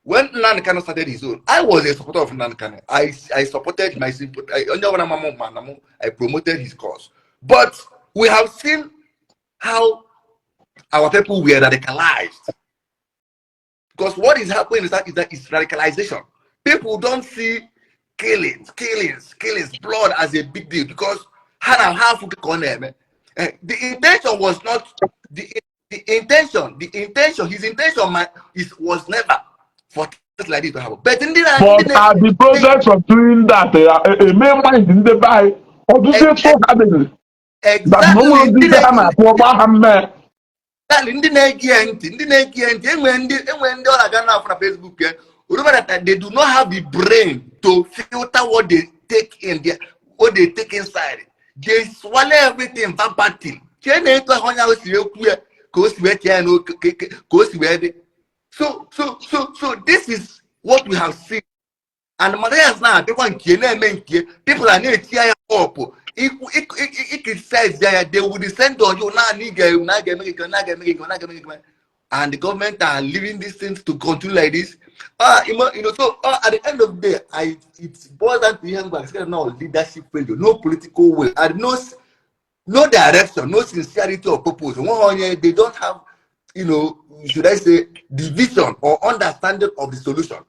When Nnamdi Kanu started his own, I was a supporter of Nnamdi Kanu. I supported my simple onye ọbụla ma mụ ma na mụ, I promoted his cause, but we have seen how our people were radicalized. Because what is happening is that it's radicalization. People don't see killings, killings, killings, blood as a big deal because ha na ha afụ ka ọ na-eme. The intention was not the intention, his intention was never for things like this to happen. But ndị na But ndị na at the process of doing that, eme mind ndị be anyị ọdụzie so hardened that na o nwere Ndị ndị ha na-atụ ọgba ha mmee. Exactly, ndị na-ege ya ntị, ndị na-ege ya ntị, enwere ndị ọ na-aga na-afụ na Facebook ya. Remember that they do not have the brain to filter what they take in there, what they take inside. They swallow everything verbatim. Chee na etu ahụ onye ahụ si ekwu ya ka o si wee chee ya n'oke ka o si wee dị. So this is what we have seen. And Matthias na-abịakwa nke na-eme nke people are na-eti ya up. I criticize ya, they will descend on you. Na ga na ga-eme gị, na ga-eme gị, na ga-eme gị, and the government are leaving these things to continue like this. So at the end of the day, I it boils down to ihe ngwa sị no leadership failure, no political will and no direction, no sincerity of purpose. Nweghị onye, they don't have, should I say, the vision or understanding of the solution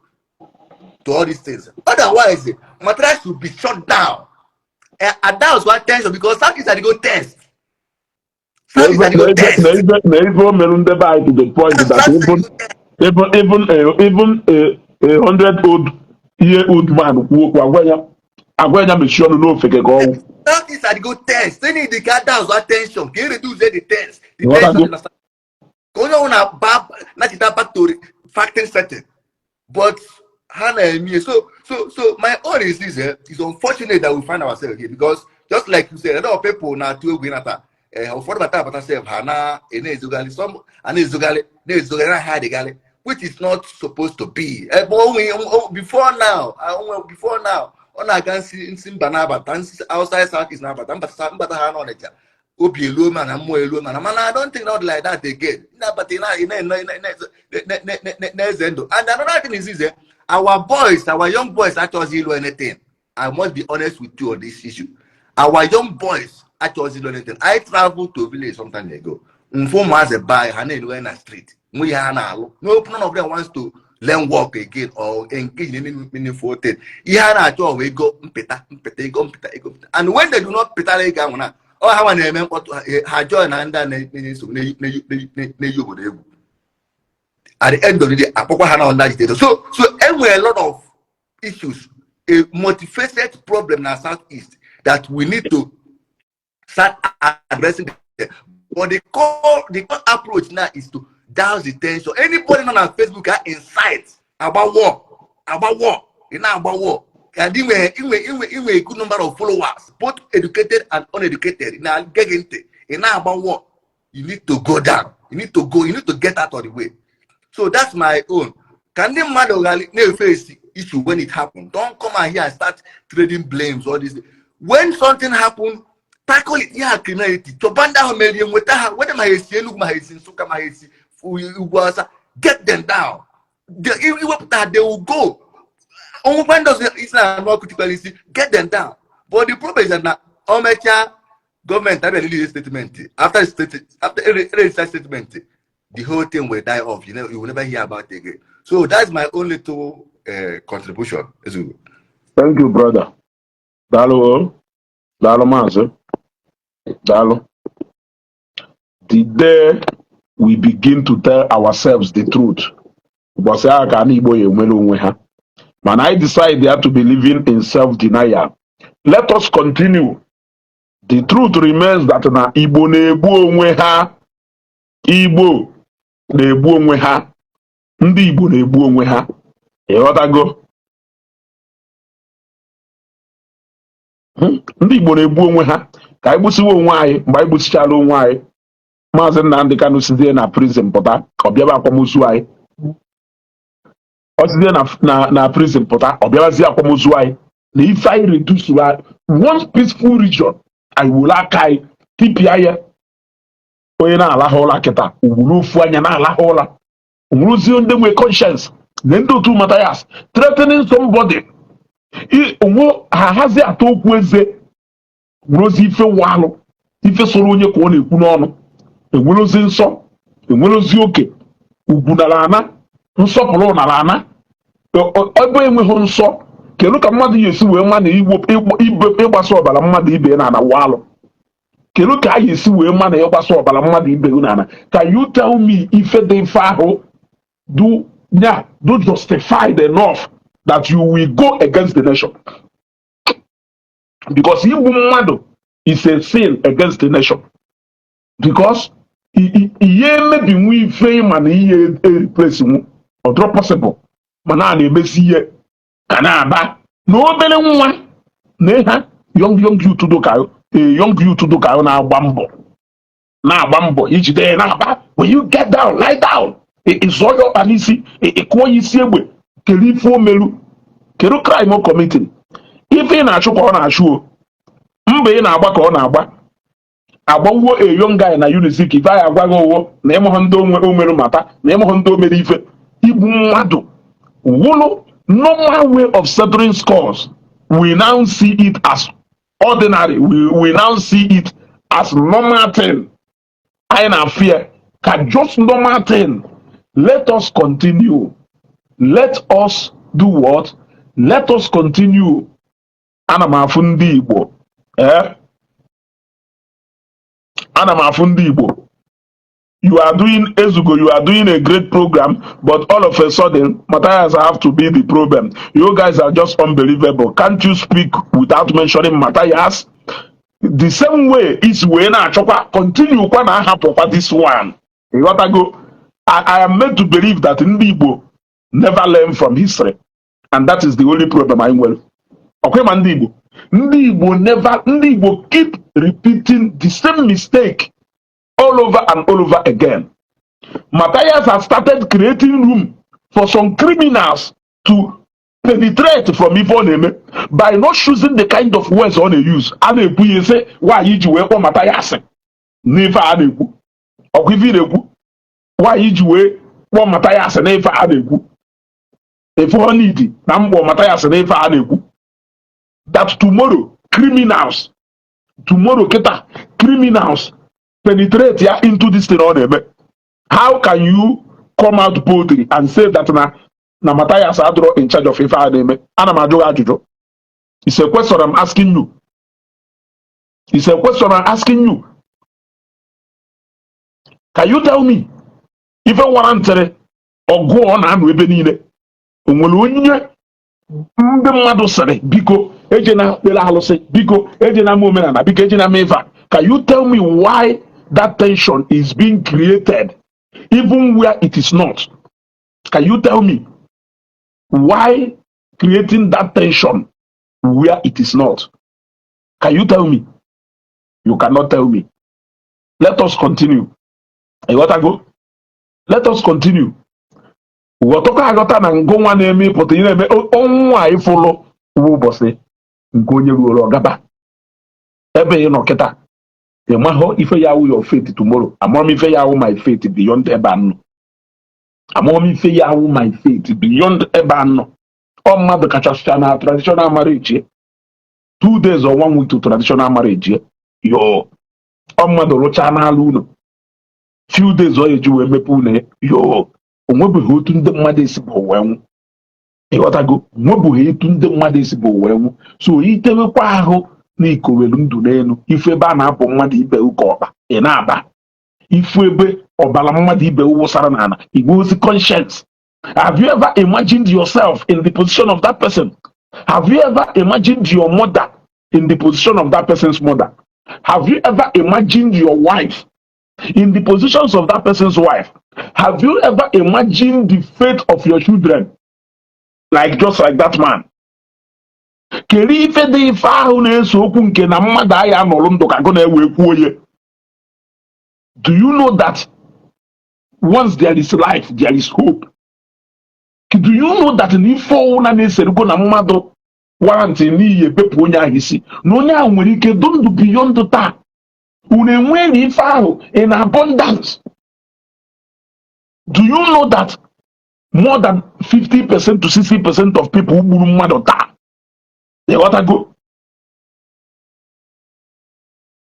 to all these things. Otherwise, Matthias should be shut down. And that was one tension, because South East are go test. South East are go test. Na ife o merụ ndebe anyị to the point that even a 100 old year old man kwuo okwu, agwa ya mechie ọnụ n'ofeke ka ọnwụ. South East are go test. They need the car down one tension. Can you reduce the tense? The Nghọtago? tension. Ka onye ọbụla ba nachita back to factory setting. But ha na-eme so my own is this, it's unfortunate that we find ourselves here, because just like you said, a lot of people na-atụ egwu ịnata ụfọdụ bata abata sef, ha na na-ezogali, some a na-ezogali na-ezogali na ha adịgali, which is not supposed to be. Ebe onwe before now, onwe before now, ọ na-aga nsi nsi mba na-abata nsi outside South East na-abata mbata mbata ha n'Ọnịcha, obi eluo ma na mmụọ eluo mana I don't think not like that again. Na-abata ị na-eze ndụ. And another thing is this, our boys, our young boys achọghịzi ịlụ anything. I must be honest with you on this issue. Our young boys achọghịzi ịlụ anything. I traveled to village some time ago, mfụ ụmụazị be ha na-enuwe na street, nwe ihe ha na-alụ. No, none of them wants to learn work again or engage in any meaningful thing. Ihe ha na-achọ bụ ego mpịta mpịta, ego mpịta, ego mpịta. And when they do not pịtara ego ahụ, na ọ ha nwa na-eme mkpọtụ, ha join na ndị a na-enye nsogbu, na-eyi obodo egwu. At the end of the day, akpọkwa ha na under agitator. So enwere a lot of issues, a multifaceted problem na South East that we need to start addressing them. But the core approach now is to douse the tension. Anybody on Facebook are incite about war, about war, about war. And inwe a good number of followers, both educated and uneducated. Now get into in about war. You need to go down. You need to go. You need to get out of the way. So that's my own. Ka ndị mmadụ ghara na-eface issue when it happen. Don't come out here and start trading blames, all this. When something happen, tackle it. Ya criminality. Chọba ndị ahụ merie, nweta ha, whether ma ha esi Enugu, ma ha esi Nsụka, ma ha esi Ugwu Awụsa, get them down. Iwepụta ha, they will go. Onwekwa ndị ọzọ isi na anụ ọkụ tikwara isi, get them down. But the problem is that na o mechaa, gọọmenti abịa release statement. After the state, after release that statement, the whole thing will die off. You will never hear about it again. So that's my own little contribution. Ezugo. Thank you, brother. Daalụ o. Daalụ, maazị. Daalụ. The day we begin to tell ourselves the truth, ụbọchị ahụ ka ndị Igbo ya enwere onwe ha. Mana I decide ya to be living in self-denial. Let us continue. The truth remains that na Igbo na-egbu onwe ha. Igbo na-egbu onwe ha. Ndị Igbo na-egbu onwe ha. Ịghọtago? Ndị Igbo na-egbu onwe ha. Ka anyị gbusiwe onwe anyị. Mgbe anyị gbusichara onwe anyị, Maazị Nnamdị Kanụ sizie na prison pụta, ọ bịaba akwamozu anyị. Ọ sizie na prison pụta, ọ bịabazie akwamozu anyị. Na ife anyị reduce one peaceful region, anyị were aka anyị tipịa ya. Onye na-alahụ ụla kịta owuru ofu anya na-alahụ ụla, onwerezie ndị nwe conscience na ndị otu Matthias threatening somebody. Onwe ha hazi atọ okwu eze, nwerozi ife walụ ife soro onye ka ọ na-ekwu n'ọnụ. Enwerozi nsọ, enwerozi oke ugwu nara ana, nsọpụrụ nara ana. Ebe enweghị nsọ, kedu ka mmadụ ga-esi wee ma na ịgbasa ọbara mmadụ ibe na ana walụ? Kedu ka a ga-esi wee ma na ịgbasa ọbara mmadụ ibe gị na ana? Can you tell me ife dị ife ahụ do nya do justified enough that you will go against the nation? Because igbu mmadụ is a sin against the nation, because ihe emebinwu ife ịma na ihe replace nwu ọ dịrọ possible. Mana a na-emesi ihe ka na-aba na obere nwa na ha young youth do ka a young youth do ka na-agba mbọ ijide ya na-aba, when you get down, lie down, ị zụọ ya ọkpa n'isi, ị kụọ ya isi egbe. Kedu ife o melu? Kedu crime o committing? Ife ị na-achụ ka ọ na-achụ o. Mbọ ị na-agba ka ọ na-agba agbawuo a young guy na Unizik, ife anyị agwa gị ụwọ na ịmụhụ ndị onwe o mere mata na ịmụhụ ndị o mere ife igbu mmadụ wụlụ normal way of settling scores. We now see it as ordinary. We now see it as normal thing. Anyị na-afụ ya ka just normal thing. Let us continue. Let us do what? Let us continue. Ana m afụ ndị Igbo, eh? Ana m afụ ndị Igbo. You are doing, Ezugo, you are doing a great program, but all of a sudden Matthias have to be the problem. You guys are just unbelievable. Can't you speak without mentioning Matthias? The same way is wee na-achọkwa continue kwa na ahapụkwa this one. Ịghọtago? I am made to believe that ndị Igbo never learn from history, and that is the only problem anyị nwere. Ọkwa ma ndị Igbo, ndị Igbo never, ndị Igbo keep repeating the same mistake all over and all over again. Matthias has started creating room for some criminals to penetrate from ife ọ na-eme by not choosing the kind of words ọ na-use. A na-ekwu ya sị nwaanyị ji wee kpọọ Matthias n'ife a na-ekwu. Ọkwa ife ị na-ekwu, nwaanyị ji wee kpọọ Matthias n'ife a na-ekwu, efe ọ nidi na mkpọ Matthias n'ife a na-ekwu, that tomorrow criminals, tomorrow kịta criminals penetrate ya into this thing ọ na-eme. How can you come out boldly and say that na Matthias adịrọ in charge of ife a na-eme? Ana m ajụ gị ajụjụ. It's a question I'm asking you. It's a question I'm asking you. Can you tell me ife warrantịrị ọgụ ọ na-anụ ebe niile? O nwere onye ndị mmadụ sịrị, "Biko ejena kpere alụsị, biko ejena ma omenala, biko ejena ma ife a"? Can you tell me why that tension is being created even where it is not? Can you tell me why creating that tension where it is not? Can you tell me? You cannot tell me. Let us continue. Ịghọtago? Let us continue. Ghọtakwa aghọta na ngụ nwa na-eme ịpụta ị na-eme ọnwụ a ịfụlụ bụ ụbọchị nke onye ruoro ọgaba ebe ị nọ kịta. Ị mahụ ife ya awụ your fate tomorrow. Amụọ m ife ya awụ my fate beyond ebe a nọ. Amụọ m ife ya awụ my fate beyond ebe a nọ. Ọ mmadụ kachasịcha na traditional marriage, 2 days or one week to traditional marriage yo. Ọ mmadụ rụchaa n'ala ụlọ, few days ọ eji wee mepe ụlọ ya yo. O nwebeghị otu ndị mmadụ esi bụ wee nwụ. Ịghọtago? Nwebeghị etu ndị mmadụ esi bụ wee nwụ. So itewekwa ahụ na ikowelu ndụ n'elu ifu ebe a na-apụ mmadụ ibe ụka ọkpa, ị na-aba ifu ebe ọbara mmadụ ibe wụsara n'ala igwe ozi conscience. Have you ever imagined yourself in the position of that person? Have you ever imagined your mother in the position of that person's mother? Have you ever imagined your wife in the positions of that person's wife? Have you ever imagined the fate of your children, like just like that man? Kedu ife dị ife ahụ na-ese okwu nke na mmadụ agha anọrụ ndụ ka gụ na-ewe kwuo ya? Do you know that once there is life, there is hope? Do you know that na ife ọwụna na-eserego na mmadụ warrantị n'ihi ebepụ onye ahụ isi na onye ahụ nwere ike dụ ndụ beyond taa? Unu enweghị ife ahụ in abundance. Do you know that more than 50% to 60% of people gburu mmadụ taa, ịghọtago?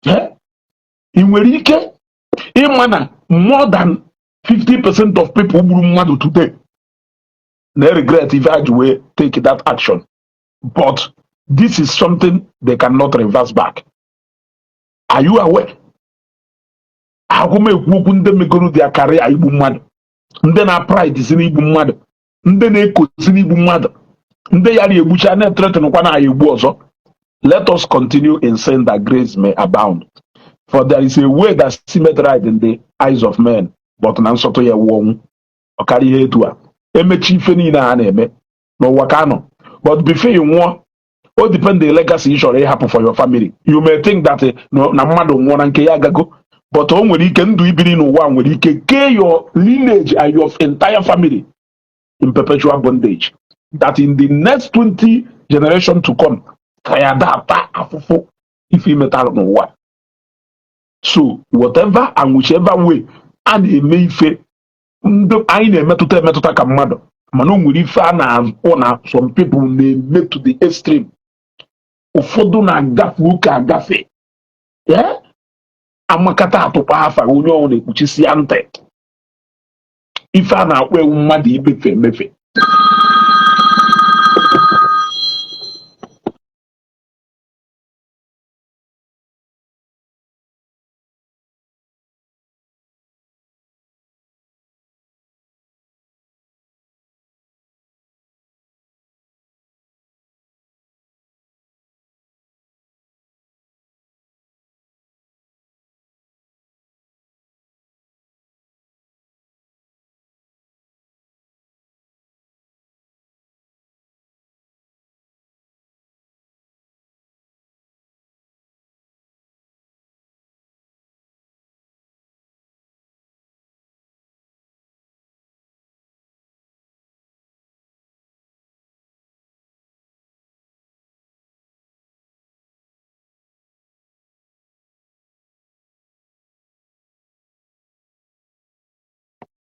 Eh? Ị nwere ike ịma na more than 50% of people gburu mmadụ today na regret ife ha ji wee take that action, but this is something they cannot reverse back? Are you aware? Agwụ m ekwu okwu ndị megoro their career igbu mmadụ, ndị na pride si n'igbu mmadụ, ndị na-ekosi n'igbu mmadụ, ndị yara egbucha na-ethreatenkwa na ya egbu ọzọ. Let us continue in saying that grace may abound, for there is a way that seemeth right in the eyes of men, but na nsọtụ ya wu ọnwụ. Ọ karịa ihe etu a emechi ife niile a na-eme n'ụwa ka nọ. But before you nwụọ, o depend the legacy ị chọrọ ịhapụ for your family. You may think that na mmadụ nwụọ na nke ya agago, but o nwere ike ndụ ibiri n'ụwa nwere ike kee your lineage and your entire family in perpetual bondage, that in the next 20 generation to come ka ya data afụfụ. Ife imetalụ n'ụwa. So whatever and whichever way a na-eme ife, ndị anyị na-emetụta emetụta ka mmadụ, mana o nwere ife a na-akpọ na some people na-eme to the extreme. Ụfọdụ na-agafe oke agafe. Eh? Amakata atụkpa afa, onye ọbụla na-ekpuchisi ya ntị. Ife a na-akpọ ewu mmadụ imefe emefe.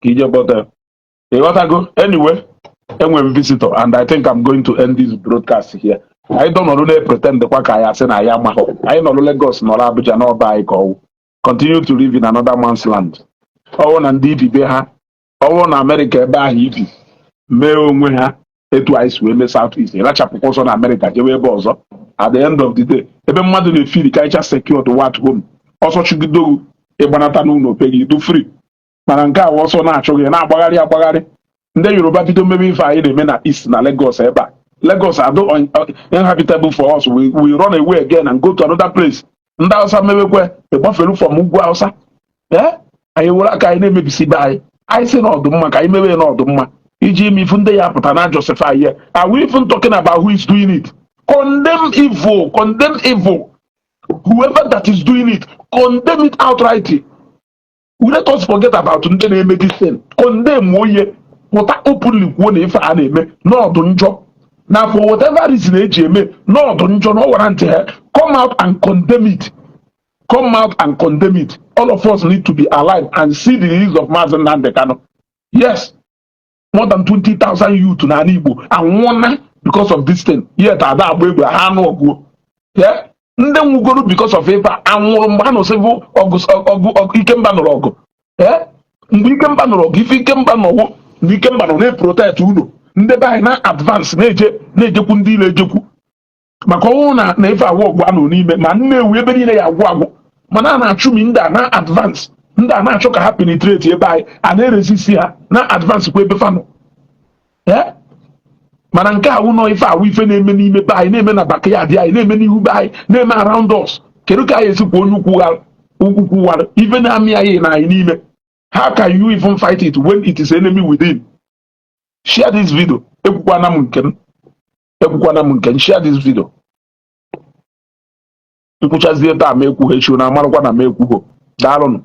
Ka ije kpọta ya. Ịghọtago? Anyway, enwe m visitor and I think I'm going to end this broadcast here. Anyị dọnọrụ na-pretend kwa ka anyị asị na ya amaghọ. Anyị nọrọ Lagos, nọrọ Abuja, n'ọba anyị ka ọwụ. Continue to live in another man's land. Ọwụ na ndị ibibe ha, ọwụ na Amerịka ebe ahụ ibi mee onwe ha etu anyị si wee mee South East, ịrachapụkwa ọsọ na Amerịka jewe ebe ọzọ. At the end of the day, ebe mmadụ na-efiri kacha secured at home, ọsọ chụgidogu ịgbanata n'ụlọ pe gị du free. Mana nke a ọsọ na-achụghị na-agbagharị agbagharị. Ndị Yoruba bido mmebe ife anyị na-eme na East na Lagos ebe a, Lagos adụ inhabitable for us. We run away again and go to another place. Ndị Hausa mebekwe, ịgbafelu from ugwu Hausa. Ee, anyị were aka anyị na-emebisi be anyị. Anyị si na ọdụmma ka anyị mewe na ọdụmma iji ime ifu ndị ya pụta na justify ya. Are we even talking about who is doing it? Condemn evil, condemn evil. Whoever that is doing it, condemn it outrightly. Let us forget about ndị na-eme this thing. Condemn onye pụta openly kwuo na ife a na-eme n'ọdụ njọ, na for whatever reason eji eme n'ọdụ njọ na ọ wara ntị ha. Come out and condemn it. Come out and condemn it. All of us need to be alive and see the release of Mazi Nnamdi Kanu. Yes, more than 20,000 youth n'ala Igbo anwụọna because of this thing, yet ada agba egbe ha anụ ọgụ. Yeah? Ndị nwugoro because of ife a anwụrụ mgbe a nụsịbụ ọgụ ọgụ ọgụ Ikemba nụrụ ọgụ. Yeah? Mgbe Ikemba nụrụ ọgụ, ife Ikemba nọwụ na Ikemba nọ na-eprotect unu. Ndị be anyị na advance na-eje na-ejekwu ndị ile ejekwu maka ọnwụ na ife awụ ọgụ anọ n'ime ma Nnewi ebe niile ya agwụ agwụ, mana a na-achụmi ndị a na advance, ndị a na-achọ ka ha penetrate ebe anyị a na-eresisi ha na advance kwa ebe fanụ. Ee, mana nke awụ nọ ife awụ ife na-eme n'ime be anyị, na-eme na backyard anyị, na-eme n'ihu be anyị, na-eme around us. Kedu ka anyị esikwa onye ukwu ghara ukwu wara ife na-amị anyị na anyị n'ime? How can you even fight it when it is enemy within? Share this video. Ekwukwana m nke m, ekwukwana m nke m. Share this video. Nkwụchazie taa ma ekwughe echi na amarụkwa na m ekwugo. Daalụnụ.